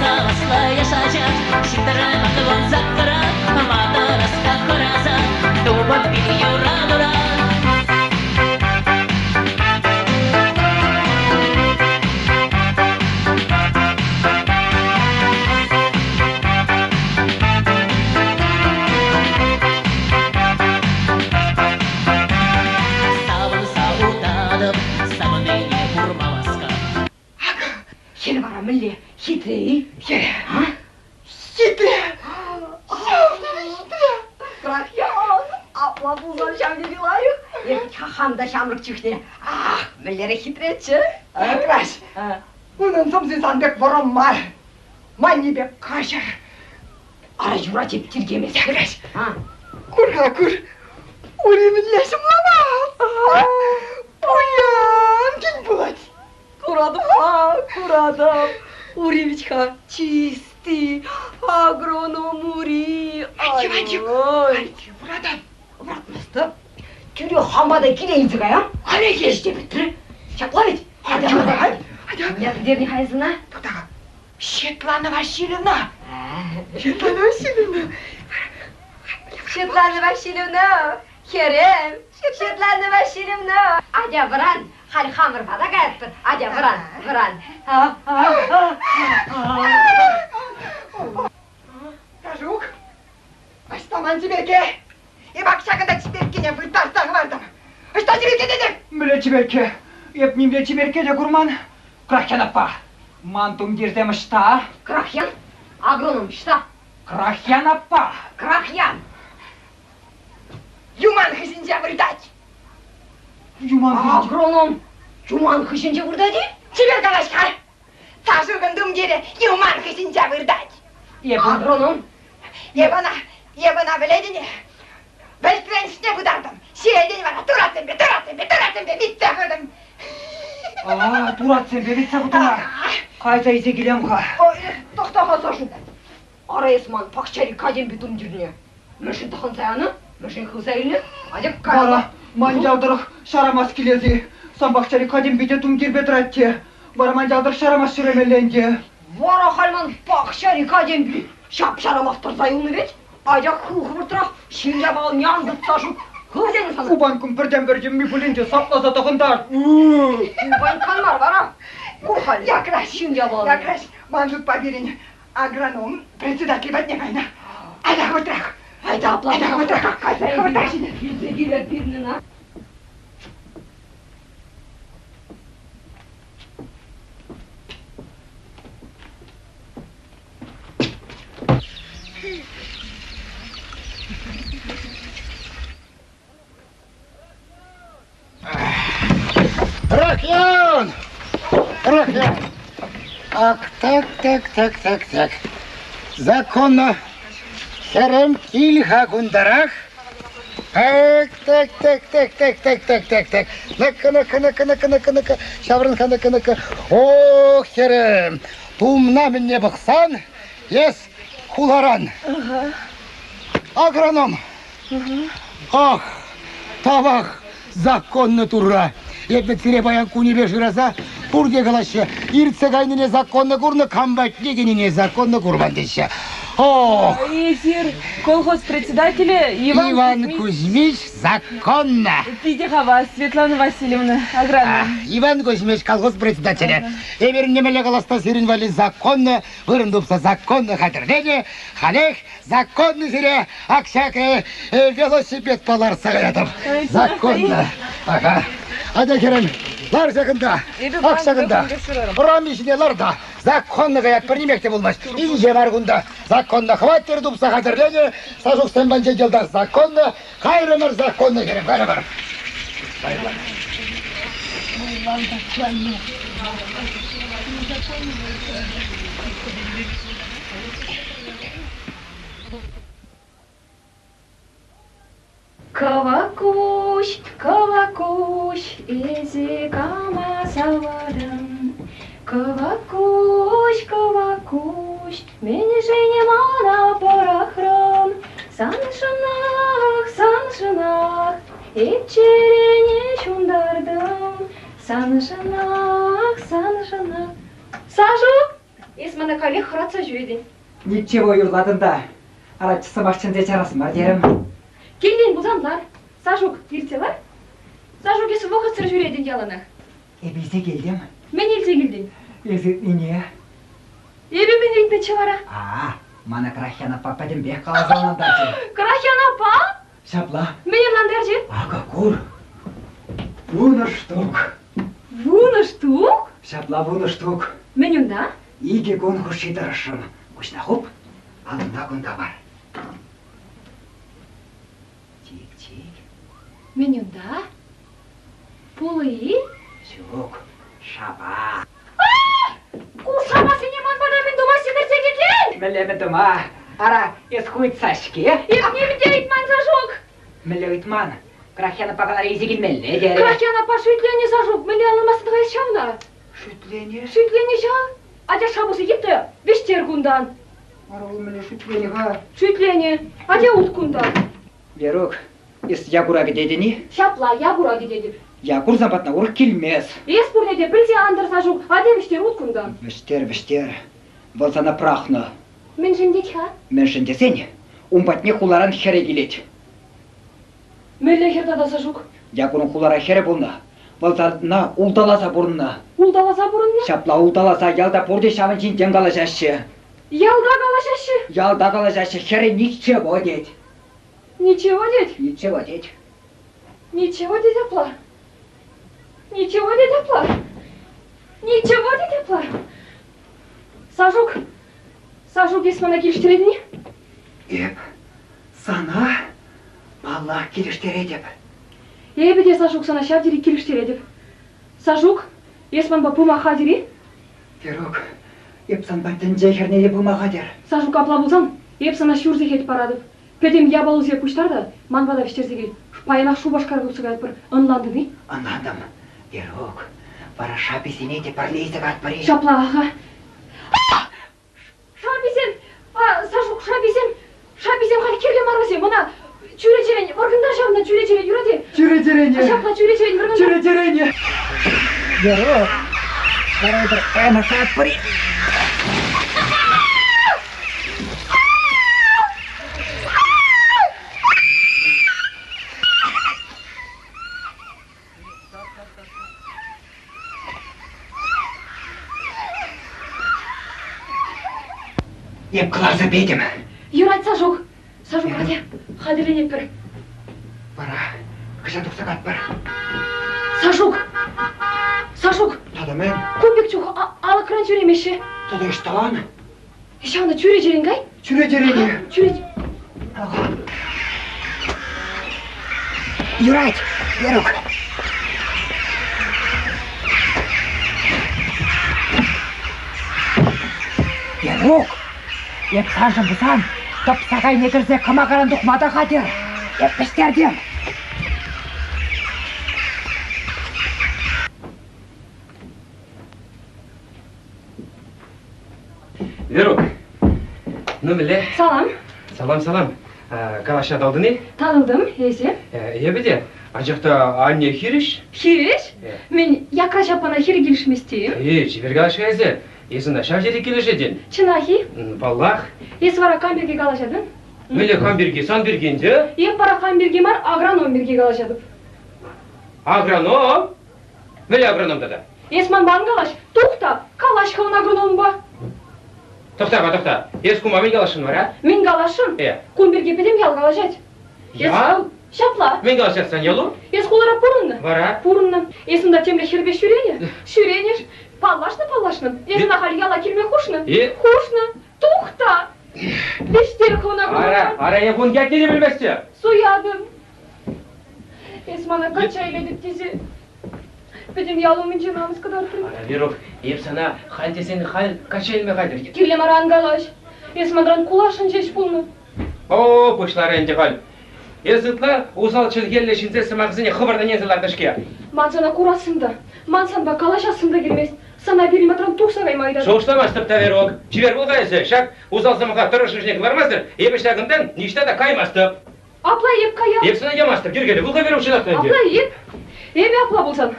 Хаваслӑ яш ача ҫитрӗ макарон сахӑра, матӑрӑска хӑраса тупӑп пире юратура. Савӑнса утатӑп, савнине курма васкап. Акӑ, хӗр вара мӗнле хитре-и? Хӗр, а? Хитре! Ҫав тери хитре! Крахьян, апла пулсан ҫав тери лайӑх. Эп хам та ҫамрӑк чухне, ах, мӗнлерех хитреччӗ. Краҫ, Унӑн сӑмси сан пек вӑрӑм мар. Манни пек каҫӑр. Ара юрать эп тиркемесӗр. Якрась. Кур-ха, кур. Ури мӗнле ҫӑмламас. Пуян кин пулать. Куратӑп-ха, куратӑп. Ури вӗт-ха чисти, агроном ури. Ай, Вӑратан. Вӑратмастӑп. Тӳрех хампа та киле илсе каям. Халех ӗҫ те пӗтрӗ. Ҫапла вӗт? Атя, атя. Мӗне пӗлтернӗ-ха эс ӑна? Тата Светлана Васильевна. Светлана Васильевна. Светлана Васильевна, хӗрӗм, Светлана Васильевна. Атя, вӑран, халь хамӑр пата каятпӑр. Атя, вӑран, вӑран. Сашук, ӑҫта ман чиперкке? Эп ак ҫакӑнта чиперккене вырттарса хӑвартӑм. Ӑҫта чиперкке тетӗп? Мӗнле чиперкке? Эп нимле чиперкке те курман. Крахьян аппа, ман тумтирсем ӑҫта? Крахьян? Агроном ӑҫта? Крахьян аппа! Крахьян! Юман хыҫӗнче выртать. Юман хыҫӗнче? Агроном юман хыҫӗнче выртать-и? Чипер калаҫ-ха. Сашукӑн тумтирӗ юман хыҫӗнче выртать. Эп агроном. Эп ӑна, эп ӑна пӗлетӗн-и? Вӗлтрен ҫине пытартӑм. Ҫиелтен вара туратсемпе, туратсемпе, туратсемпе витсе хутӑм. А, туратсемпе витсе хутӑмар. Кайса илсе килем-ха. Ой, тӑхта-ха, Сашук. Ара эс ман пахчари катемпи тумтирне мӗншӗн тӑхӑнса янӑ? Мӗншӗн хывса илнӗ? Атя каялла. Вара ман ял тӑрӑх ҫарамас килес-и? Сан пахчари катемпи те тумтирпе тӑрать те. Вара ман ял тӑрӑх ҫарамас ҫӳремелле ӗнтӗ. Вара халь ман пахчари катемпи ҫап-ҫарамас тӑрса юлнӑ вӗт. Атя хыв хӑвӑртрах, ҫын япалине ан тытса шут. Хыв тенӗ сана. Кубанькӑм пӗртен-пӗр йӗмми пулин те сапласа тӑхӑнтар. Кубанькан мар вара. Кур халь. Якрась, ҫын япалине. Якрась, ман шутпа пирӗн агроном председатель патне кайнӑ. Айта хӑвӑртрах. Айта апла. Айта хӑвӑртрах. Кайса Хӑвӑртрах ҫине. Илсе килӗр пирӗн ӑна. Рахьян! Рахьян! Ак так, так, так, так, так. Законно. Хӗрӗм, кил-ха кунтарах. Так, так, так, так, так, так, так, так, так. Ну-ка, ну-ка, ну-ка, ну-ка, ну-ка, ну-ка. Ҫаврӑн-ха, ну-ка, ну-ка. О, хӗрӗм, тумна мӗнне пӑхсан, эс хуларан. Агроном. Ах, тавах законнӑ турра. Эпӗ сире паян кунӗпе шыраса пурте калаҫҫӗ. Иртсе кайнине законно курнӑ, кам патне кӗнине законно курман теҫҫӗ. Ох! Эсир колхоз председателӗ Иван, Иван Кузьмич законно. Питӗ хавас, Светлана Васильевна, агроном. Иван Кузьмич колхоз председателӗ. Эпир нимелле калас та сирӗн валли законно вырӑн тупса законно хатӗрленӗ. Халех Законно сире ак ҫак велосипедпа ларса каятӑп. Законно. Ага. Атя, хӗрӗм, лар ҫакӑнта. Ак ҫакӑнта. Рами ҫине лар та. Законно каятпӑр, нимех те пулмасть. Инҫе мар кунта. Законно хваттер тупса хатӗрленӗ. Сашуксем панче йӑлтах законно. Кайрӑмӑр законно, хӗрӗм, кайрӑмӑр. Кӑвакуҫ, кӑвакуҫ, эсӗ кама саватӑн? Кӑвакуҫ, кӑвакуҫ, мӗншӗн мана пӑрахрӑн? Саншӑнах, саншӑнах эп чӗрене ҫунтартӑм. Саншӑнах, саншӑнах. Сашук, эс мана каллех хӑратса ҫӳретӗн. Ничего юрлатӑн та, ара сӑмах чӗнсе чарас мар терӗм. Килтен пулсан лар. Сашук, иртсе лар. Сашук, эс вӑхӑтсӑр ҫӳретӗн яланах. Эп илсе килтӗм. Мӗн илсе килтӗн? Эс ыйтнине. Эпӗ мӗн ыйтнӑччӗ вара? А, мана Крахьян аппа пӗтӗмпех каласа ӑнлантарчӗ. Крахьян аппа? Ҫапла. Мӗн ӑнлантарчӗ? Акӑ кур. Вунӑ штук. Вунӑ штук? Ҫапла вунӑ штук. Мӗн унта? Икӗ кун хушши тӑрӑшрӑм. Куҫна хуп, алӑна кунта пар. Чик-чик. Мӗн унта? Пулӑ-и? Ҫук, шапа. Мӗнле мӗн тума? Ара, эс ху ыйтса-ҫке. Эп нимӗн те ыйтман, Сашук. Мӗнле ыйтман? Крахьян аппа каларӗ илсе килмелле терӗ. Крахьян аппа шӳтленӗ, Сашук. Мӗнле ӑнланмастӑн-ха эс ҫавна? Шӳтленӗ? Шӳтленӗ ҫав. Атя шапусӗ йыттӑ, вӗҫтер кунтан. Ара, вӑл мӗнле шӳтленӗ-ха? Шӳтленӗ. Атя ут кунтан. Верук, эс Якура кӗтетӗн-и? Ҫапла, Якура кӗтетӗп. Якур сан патна урӑх килмест. Эс пурне те пӗлсе ан тӑр, Сашук. Атя вӗҫтер ут кунтан. Вӗҫтер, вӗҫтер. Вӑл сана пӑрахнӑ. Мӗншӗн тет-ха? Мӗншӗн тесен, ун патне хуларан хӗрӗ килет. Мӗнле хӗр тата, Сашук? Якурӑн хулара хӗрӗ пулнӑ. Вӑл сана улталаса пурӑннӑ. Улталаса пурӑннӑ? Ҫапла улталаса ялта пурте ҫавӑн ҫинчен калаҫаҫҫӗ. Ялта калаҫаҫҫӗ? Ялта калаҫаҫҫӗ. Хӗрӗ ничего тет. Ничего тет? Ничего тет. Ничего тет апла. Ничего тет апла. Ничего тет апла. Сашук, Сашук, эс мана килӗштеретӗн-и? Эп сана, паллах, килӗштеретӗп. Эпӗ те, Сашук, сана ҫав тери килӗштеретӗп. Сашук, эс манпа пыма хатӗр-и? Верук, эп санпа тӗнче хӗрне те пыма хатӗр. Сашук, апла пулсан, эп сана ҫур сехет паратӑп. Пӗтӗм япалусене пуҫтар та ман пата вӗҫтерсе кил. Паянах Шупашкара тухса каятпӑр. Ӑнлантӑн-и? Ӑнлантӑм, Верук. Вара шаписене те пӗрле илсе каятпӑр-и? Ҫапла, аха. Шаписем, Сашук, шаписем, шаписем халь кирлӗ мар вӗсем. Ӑна чӳречерен вӑркӑнтар ҫавна чӳречерен юрать-и? Чӳречерен. Ҫапла чӳречерен вӑркӑнтар. Чӳречерен. Верук, вара эпир ӑна каятпӑр-и? Эп кӑларса петӗм. Юрать, Сашук. Сашук, атя, хатӗрленетпӗр. Вара хӑҫан тухса катпӑр? Сашук! Сашук! Тата мӗн? Кун пек чух алӑкран ҫӳремеҫҫӗ. Тата ӑҫтан? Ҫавна чӳречерен кай. Чӳречерен. Чӳреч... Юрать, Верук. Верук, эп саншӑн пулсан тӑпсакайне кӗрсе кӑмакаран тухма та хатӗр. Эп вӗҫтертӗм. Верук, ну мӗнле? Салам. Салам, салам. Калаҫа татӑлтӑн-и? Татӑлтӑм, эсӗ? Эпӗ те. Анчах та анне хирӗҫ. Хирӗҫ? Мӗн, якра ҫаппана хӗрӗ килӗшмест-и? Эй, чипер калаҫ-ха эсӗ. Эс ӑна ҫав тери килӗшетӗн. Чӑнах-и? Паллах. Эс вара кам пирки калаҫатӑн? Мӗнле кам пирки? Сан пирки ӗнтӗ. Эп вара хам пирки мар, агроном пирки калаҫатӑп. Агроном? Мӗнле агроном тата? Эс манпа ан калаҫ. Тух та, калаҫ хӑвӑн агрономпа. Тӑхта-ха, тӑхта. Эс кума мӗн каласшӑн вара? Мӗн каласшӑн? Э. Кун пирки пӗтӗм ял калаҫать. Ял? Ҫапла. Мӗн калаҫать сан ялу? Эс хулара пурӑннӑ. Вара? Пурӑннӑ. Эс унта темле хӗрпе ҫӳренӗ. Ҫӳренӗ. Паллашнӑ, паллашнӑ. Эс ӑна халь яла килме хушнӑ. Э? Хушнӑ. Тух та! Вӗҫтер хӑвна Ара, ара, эп ун ятне те пӗлместӗп. Суятӑн. Эс мана качча илетӗп тесе пӗтӗм ял умӗнче намӑс кӑтартрӑн. Ара, Верук, эп сана халь тесен халь качча илме хатӗр. Кирлӗ мар ан калаҫ. Эс манран куласшӑн ҫеҫ пулнӑ. О, пуҫларӗ ӗнтӗ халь. Эс ытла усал чӗлхеллӗ ҫынсен сӑмахӗсене хӑвӑрт ӗненсе лартнӑ-ҫке. Ман сана курассӑм та, ман санпа калаҫассӑм та килмест. Сана пирӗн патран тухса кайма ыйтатӑп. Шухӑшламастӑп та, Верук. Чипер пул-ха эсӗ. Ҫак усал сӑмаха тӑрӑшнӑшне кӑлармасӑр эпӗ ҫакӑнтан ниҫта та каймастӑп. Апла эп каяп. Эп сана ямастӑп, йӗркеллӗ пул-ха, Верук, чӑнах та ӗнтӗ. Апла эп, эпӗ апла пулсан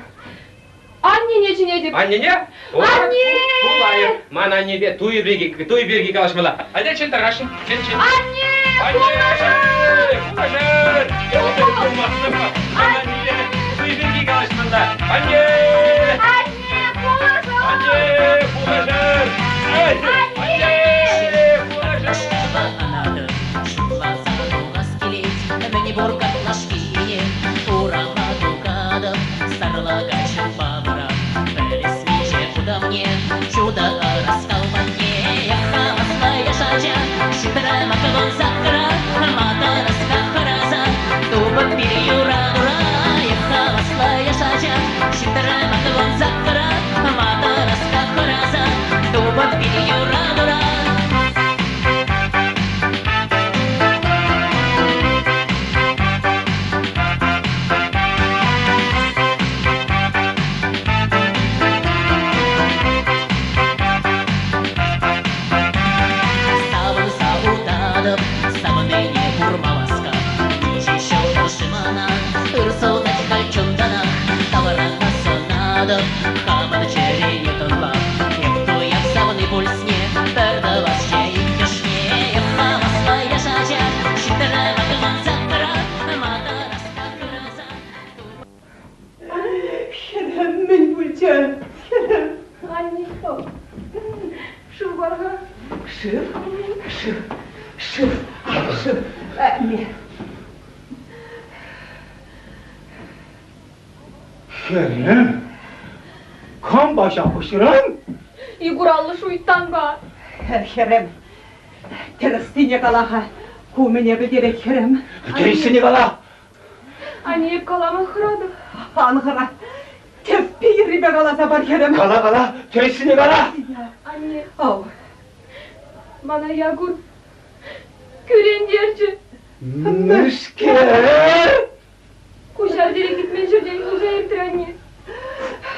аннене чӗнетӗп. Аннене? Анне! Пулайӑр. Ман аннепе туй пирки, туй пирки калаҫмалла. Атя чӗн тархасшӑн, чӗн, чӗн. Анне! Анне! Пулӑшӑр! Пулмастӑп. Ман аннепе туй пирки калаҫмалла. Анне! Анне, пулӑшӑр! Анне, пулӑшӑр! Анне, пулӑшӑр! Шутласа тухас килет, мӗн пур картлашкине урама тухатӑп, сарлака ҫулпа вара пӗлес кутамне, чудо ӑраскал патне. Хаваслӑ яш ача, ҫитрӗ макӑлӑн саккӑра, матӑрӑска хӑраса, тупӑк пир юратура. Хаваслӑ яш ача, ҫитрӗ. Хамӑн чӗрене тӑнлап. Эп туяп савни пульсне, пӗр тӑвасчӗ иккӗшне. Эп хаваслӑ яш ача, ҫитрӗ вакман саккӑра, матӑрас та хырса. Хӗрӗм, мӗн пулчӗ? Хӗрӗм. Анне, шыв пар-ха. Шыв, шыв, шыв, шыв. Ме. Хӗрӗм, кампа ҫапӑҫрӑн? Икураллӑ шуйттанпа. Хӗрӗм, тӗрӗссине кала-ха. Ку мӗне пӗлтерет, хӗрӗм? Тӗрӗссине кала. Анне, эп калама хӑратӑп. Ан хӑра. Тӗппи йӗррипе каласа пар, хӗрӗм. Кала, кала, тӗрӗссине кала. Анне. Ау. Мана Якур кӳрентерчӗ. Мӗскер? Куҫа тери кӗтмен ҫӗртен пулса иртрӗ анне.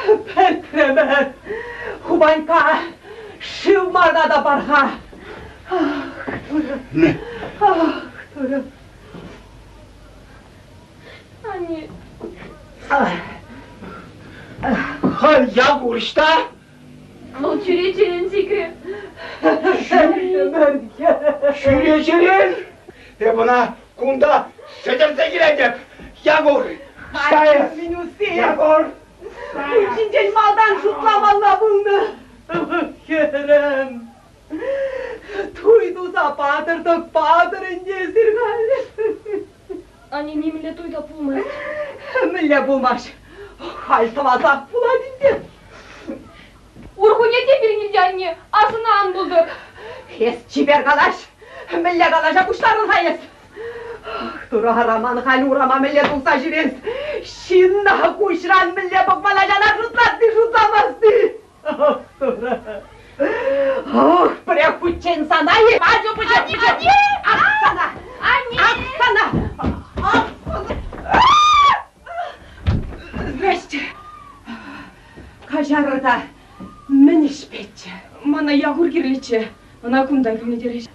Пӗтрӗмӗр. Хупанька, шыв мана та пар-ха. Ах, Турӑ. Ах, Турӑ. Анне. Халь Якур ӑҫта? Вӑл чӳречерен сикрӗ. Чӳречерен? Эп ӑна кунта сӗтӗрсе килетӗп. Якур, ӑҫта эс? Якур! Ун ҫинчен малтан шутламалла пулнӑ. Хӗрӗм, туй туса патӑр-тӑк патӑр ӗнтӗ эсир халь. Анне нимӗнле туй та пулмасть. Мӗнле пулмасть? Халь тӑвасах пулать ӗнтӗ. Урхуне те пирӗн илте, анне, асӑна ан пултӑр. Эс чипер калаҫ. Мӗнле калаҫа пуҫларӑн-ха эс? Турӑ Роман халь урама мӗнле тухса ҫӳрес? Ҫынна куҫран мӗнле пӑхмалла ҫана шутласси шутламасси? Ох, Турӑ! Ох, пӗрех хутчен сана-и? Ачу пычӗ, пычӗ! Ах, сана! Анне! Ах, сана! Ах, сана! Здрасте. Каҫарӑр та, мӗн ӗҫпеччӗ? Мана Якур кирлӗччӗ. Ӑна кунта килнӗ терӗҫ.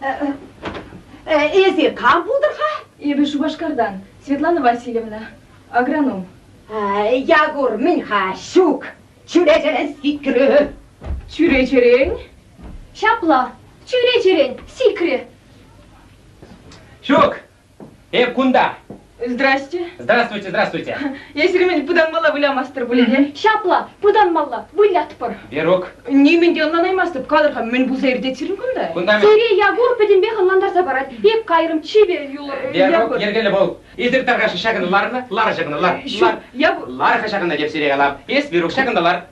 Эсир кам пултӑр-ха? Эпӗ Шупашкартан, Светлана Васильевна, агроном. Якур мӗн-ха, ҫук. Чӳречерен сикрӗ. Чӳречерен? Ҫапла, чӳречерен сикрӗ. Ҫук, эп кунта. Здрасте. Здравствуйте, здравствуйте. Эсир мӗн, пытанмалла вылямастӑр пулӗ те? Ҫапла, пытанмалла, вылятпӑр. Верук. Нимӗн те ӑнланаймастӑп. Калӑр-ха, мӗн пулса иртет сирӗн кунта? Кунта Сире Якур пӗтӗмпех ӑнлантарса парать. Эп кайрӑм, чипер юлӑр. Верук, йӗркеллӗ пул. Эсир тархасшӑн ҫакӑнта ларнӑ, лар ҫакӑнта, лар. Ҫук, я... Лар-ха ҫакӑнта, деп сире калап. Эс, Верук, ҫакӑнта лар.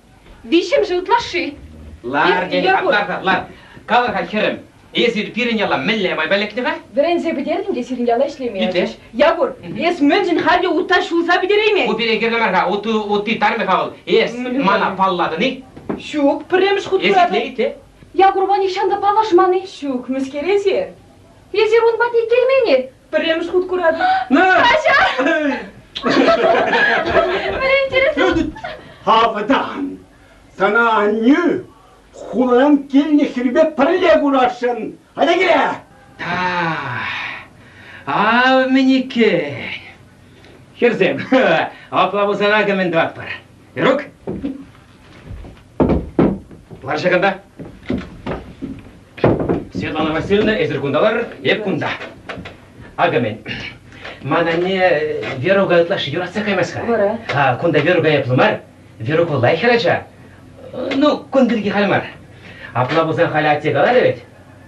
Виҫҫӗмӗшӗ ытлашши. Лар, тенӗ, лар-ха, лар. Калӑр-ха, хӗрӗм, эсир пирӗн яла мӗнле майпа лекнӗ-ха? Вӗренсе пӗтертӗм те сирӗн яла ӗҫлеме Итле. ячӗҫ. Якур, эс мӗншӗн халӗ утта ҫулса пӗтереймен? Ку пире кирлӗ мар-ха, утти тармӗ-ха вӑл. Эс мана паллатӑн-и? Ҫук, пӗрремӗш хут Эс куратӑп. итле, итле. Якурпа нихҫан та паллашман-и? Ҫук, мӗскер эсир? Эсир ун патне килмен-и? Пӗрремӗш хут куратӑп. Каҫар! Мӗн интереслӗ? Авӑтан, сана аннӳ хуларан килнӗ хӗрпе пӗрле курасшӑн. Атя киле! Ав мӗн иккен. Хӗрсем, апла пулсан акӑ мӗн тӑватпӑр. Верук, лар ҫакӑнта. Светлана Васильевна, эсир кунта ларӑр, эп кунта. Акӑ мӗн. Ман анне Верука ытлашши юратса каймасть-ха. Вара? А, кунта Верука айӑплӑ мар. Верук вӑл лайӑх хӗрача. Ну, кун пирки халь мар. Апла пулсан халь атте каларӗ вӗт.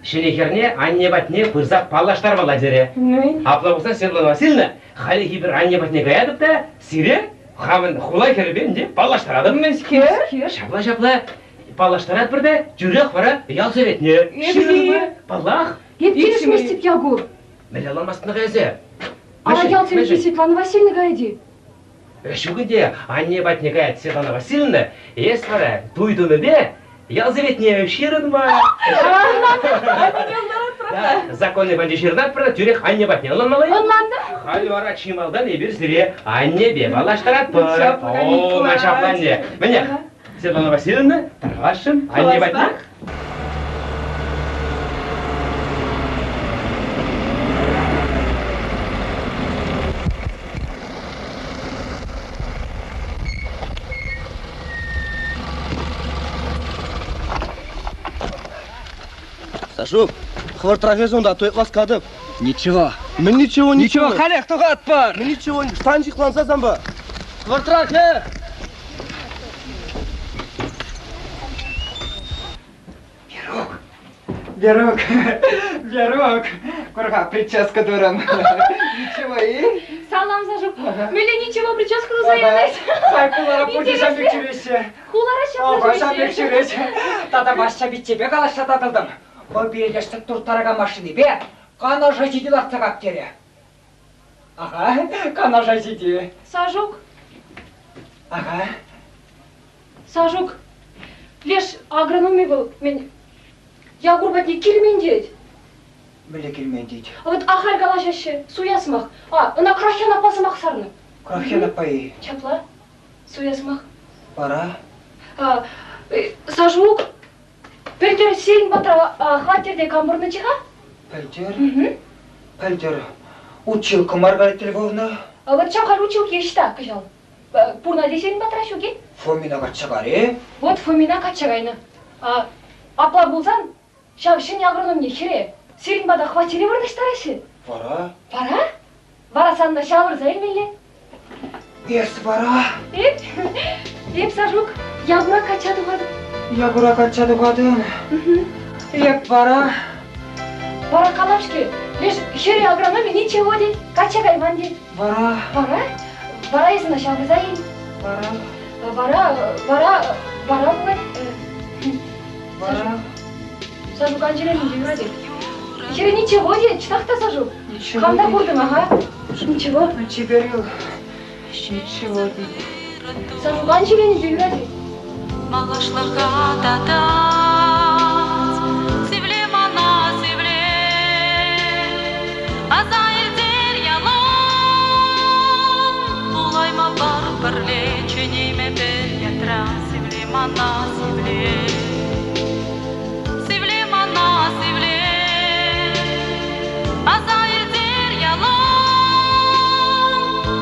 Ҫӗнӗ хӗрне анне патне пырса паллаштармалла терӗ. Мӗн? Апла пулсан, Светлана Васильевна, хальхи пӗр анне патне каятӑп та сире хамӑн хула хӗрӗпе ӗнтӗ паллаштаратӑп. Мӗскер? Ҫапла-ҫапла паллаштаратпӑр та тӳрех вара ял советне ҫырӑнма. Паллах. Эп килӗшместӗп, Якур. Мӗнле ӑнланмастӑн-ха эсӗ? Ара ял советне Светлана Васильевна каять-и? Ҫук ӗнтӗ, анне патне каять Светлана Васильевна, эс вара туй тумӗпе ял советне ҫырӑнма. Законный патне ҫырӑнатпӑр та тӳрех анне патне ӑнланмалла-и? Ӑнлантӑм. Халь вара чи малтан эпир сире аннепе паллаштаратпӑр. О, ма чаплӑ анне. Мӗнех, Светлана Васильевна, тархасшӑн, анне патне. Сашук, хӑвӑртрах эс унта, туй васкатӑп. Ничего. Мӗн ничего, ничего. Ничего, халех тухатпӑр. Мӗн ничего, штан ҫыхланса санпа. Хӑвӑртрах, э! Верук, Верук, Верук, кур-ха, прическа турӑм. Ничего, и? Салам, Сашук. Мӗнле ничего прическа туса янӑ? Сай хулара пурте ҫам пек ҫӳреҫҫӗ. Хулара ҫапла Ого, ҫам пек ҫӳрет. Тата Ваҫҫа пиччепе калаҫса татӑлтӑм. Вӑл пире лешсе турттаракан машинипе Канаша ҫити лартса кап терӗ. Ага, Канаша ҫити. Сашук. Ага. Сашук, леш агрономи вӑл, мӗн, Якур патне килмен тет. Мӗнле килмен тет? А вот ахаль калаҫаҫҫӗ, суя сӑмах. А, ӑна Крахьян аппа сӑмах сарнӑ. Крахьян аппа-и? Ҫапла, суя сӑмах. Вара? А, Сашук, пӗлтӗр сирӗн патра хваттерте кам пурӑннӑччӗ-ха? Пӗлтӗр? Пӗлтӗр. Училка Маргарита Львовна. А вот ҫав халь училки ӑҫта кӑҫал? Пурӑнать сирӗн патра ҫук-и? Фомина качча карӗ. Вот Фомина качча кайнӑ. А, апла пулсан ҫав ҫӗнӗ агрономне хӗре сирӗн пата хваттере вырнаҫтараҫҫӗ. Вара? Вара? Вара санна ҫавӑрса илмелле. Эс вара? Эп, эп, Сашук, Якура качча тухатӑп. Якура качча тухатӑн? Эп вара? Вара калам-ҫке, леш хӗрӗ агрономи ничего тет, качча кайман тет. Вара? Вара? Вара эс ӑна ҫавӑрса ил. Вара? Вара, вара, вара пулать. Вара? Сашук Анжелина юрать. Хӗрӗ ничего те, чӑнах та Сашук. Ничего. Хам та куртӑм, ага. Ничего. Чиперил. Ничего. Сашук Анжелина юрать. Малашлӑха татать, сивле мана, сивле. Аса илтер ялан, пулайма пар пӗрле, чӗнейме пӗр ятра, сивле мана, сивле. Сивле мана, сивле. Аса илтер ялан,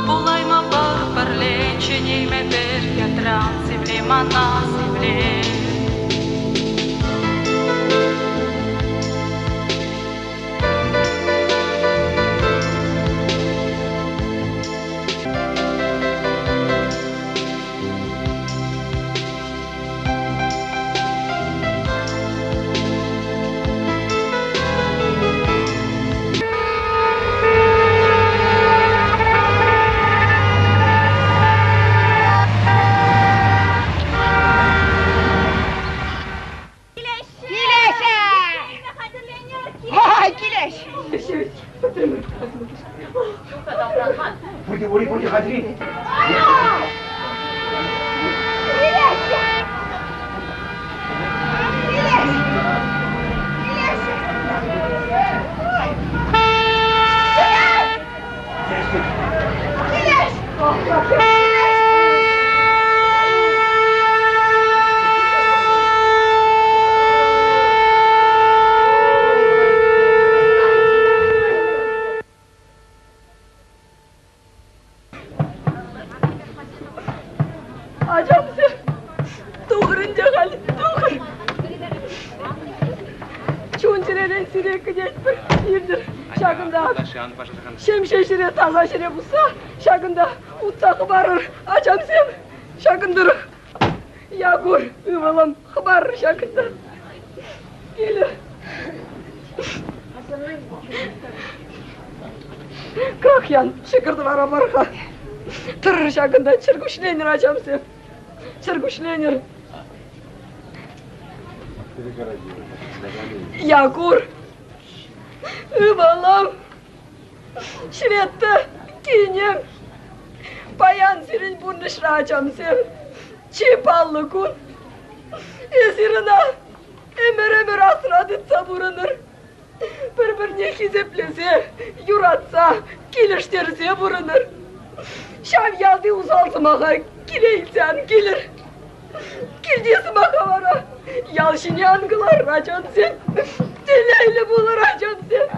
пулайма пар пӗрле, чӗнейме пӗр ятра, сивле мана, сивле. Пурте ури, пурте хатӗр-и? Ачамсем, тухӑр ӗнтӗ халь, тухӑр. Чун-чӗререн сире кӗтетпӗр, иртӗр ҫакӑнта. Ҫемҫе ҫӗре, таса ҫӗре пусса, ҫакӑнта утса хӑпарӑр, ачамсем, ҫакӑн тӑрӑх. Якур, ывӑлӑм, хӑпарӑр ҫакӑнта. Килӗр. Крахьян, ҫӑкӑр тӑвара пар-ха. Тӑрӑр ҫакӑнта, чӗркуҫленӗр, ачамсем. Чӗркуҫленӗр. Якур, ывӑлӑм, Ҫветта, кинӗм, паян сирӗн пурнӑҫра, ачамсем, чи паллӑ кун. Эсир ӑна ӗмӗр-ӗмӗр асра тытса пурӑнӑр. Пӗр-пӗрне хисеплесе, юратса, килӗштерсе пурӑнӑр. Ҫав ялти усал сӑмаха киле илсе ан килӗр. Килти сӑмаха вара ял ҫине ан кӑларӑр, ачамсем. Телейлӗ пулӑр, ачамсем.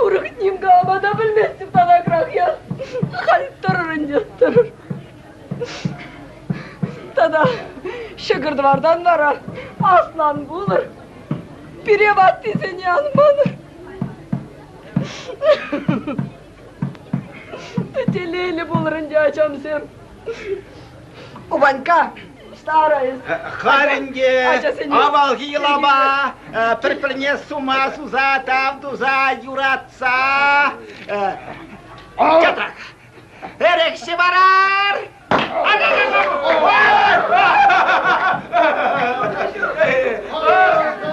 Урӑх ним калама та пӗлместӗп танакрах я. Халь тӑрӑр ӗнтӗ, тӑрӑр. Тата ҫӑкӑр-тӑвартан вара аслан пулӑр. Пире ваттисене ан манӑр. Телейлӗ пулӑр ӗнтӗ, ачамсем. Ванька, стараюсь. Халь ӗнтӗ авалхи йӑлапа пӗр-пӗрне сума суса, тав туса, юратса чатрак. Эрехҫӗ варар!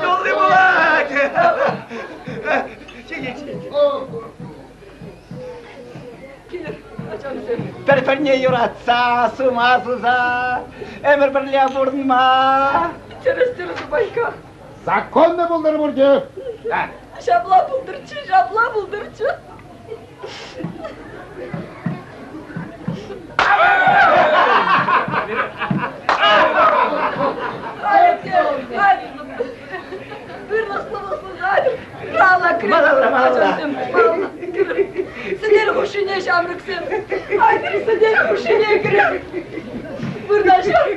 Тулли пулать! Пӗр-пӗрне юратса, сума суса, ӗмӗр пӗрле пурӑнма. Тӗрӗс, тӗрӗс, Ванька. Законно пултӑр пурте. Ҫапла пултӑрччӗ, ҫапла пултӑрччӗ. Сӗтел хушшине ҫамрӑксем, айтӑр сӗтел хушшине кӗрер. Вырнаҫар.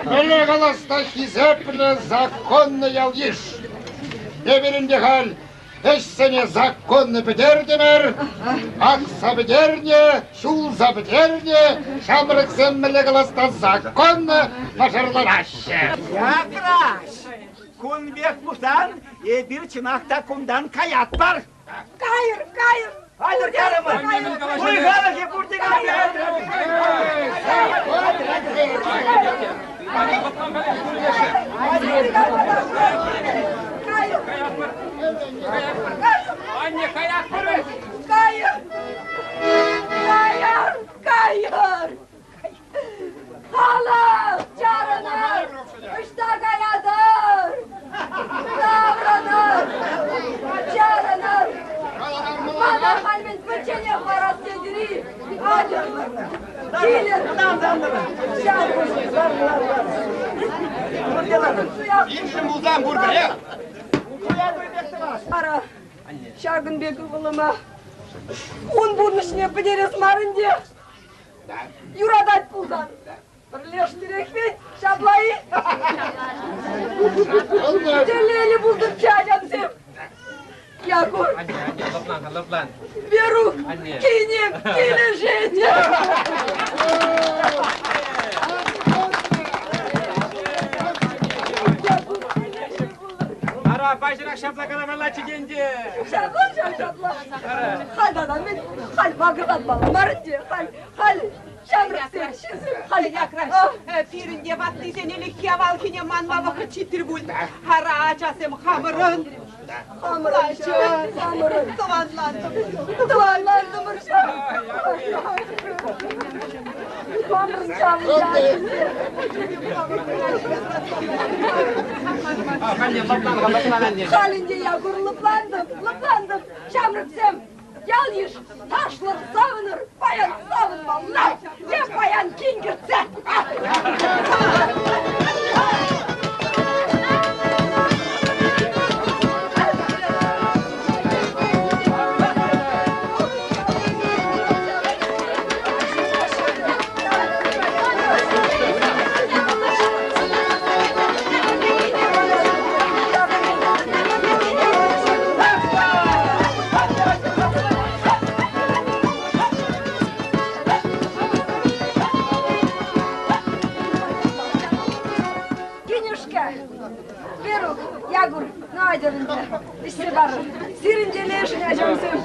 Мӗнле калас та хисеплӗ законлӑ ял-йыш. Эпир ӗнтӗ халь ӗҫсене законно пӗтертӗмӗр, акса пӗтернӗ, ҫулса пӗтернӗ, ҫамрӑксем мӗнле калас та законно мӑшӑрланаҫҫӗ. Якраш, кун пек пулсан эпир чӑнах та кунтан каятпӑр. Кайӑр, кайӑр! Айтӑр карӑмӑр! Туй халӑхӗ пурте кайӑр! Анне, каятпӑр! Кайӑр! Кайӑр! Кайӑр! Халӑх, чарӑнӑр! Ӑҫта каятӑр? Таврӑнӑр! Чарӑнӑр! Мана халь мӗн пӗчченех ларас тетӗр-и? Атьӑр! Килӗр! Иншӗн пулсан пурпӗрех. Ара, ҫакӑн пек ывӑлӑма ун пурнӑҫне пӗтерес мар ӗнтӗ. Юратать пулсан, пӗрлештерех вӗт, ҫапла-и? Телейлӗ пултӑрччӗ ачамсем. Якур. Анне, анне, лӑплан-ха, лӑплан. Верук, Анне. кинем килӗшет. Ара, паҫӑрах ҫапла каламаллаччӗ те ӗнтӗ. Ҫапла, ҫав, ҫапла. Халь тата мӗн, халь макӑртатмалла мар ӗнтӗ, халь, халь ҫамрӑксем, ҫынсем, халь. Якраш, пирӗн те ваттисен ӗлӗкхи авалхине манма вӑхӑт ҫитрӗ пуль. Ара, ачасем хамӑрӑн. Хамӑрӑн, хамӑрӑн. Тӑванлантӑмӑр. Тӑванлантӑмӑр ҫав. Хамӑрӑн ҫав. Анне, лӑплан-ха, лӑплан, анне. Халь ӗнтӗ Якур лӑплантӑм, лӑплантӑм. Ҫамрӑксем. Ял-йыш, ташлӑр, савӑнӑр, паян савӑнмалла, е паян кин кӗртсе. Кинюшка, Верук, Якур, ну атьӑр ӗнтӗ, ӗҫсе парӑр. Сирӗн телейшӗн, ачамсем.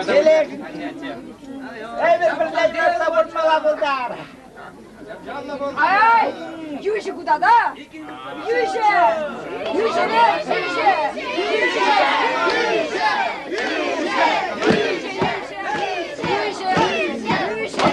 Телейшӗн. Эпир пӗрле юратса пурӑнмалла пултар. Ай, йӳҫӗ ку тата! Йӳҫӗ! Йӳҫӗре, йӳҫӗ! Йӳҫӗ! Йӳҫӗ! Йӳҫӗ! Йӳҫӗ! Йӳҫӗ! Йӳҫӗ!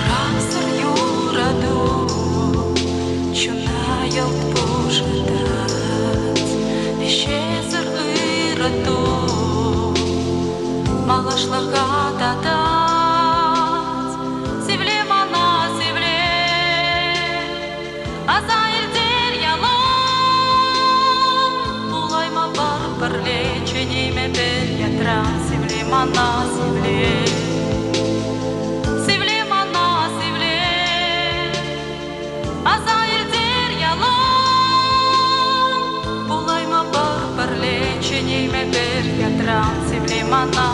Хурасӑр юрату чуна йӑлт пушатать, виҫесӗр ырату малашлӑха татать. Сивле мана, сивле, аса илтер ялан. Пулайма пар пӗрле, чӗнейме пӗр ятран. Сивле мана, сивле. Сивле мана, сивле, аса илтер ялан. Пулайма пар пӗрле, чӗнейме пӗр ятран. Сивле мана,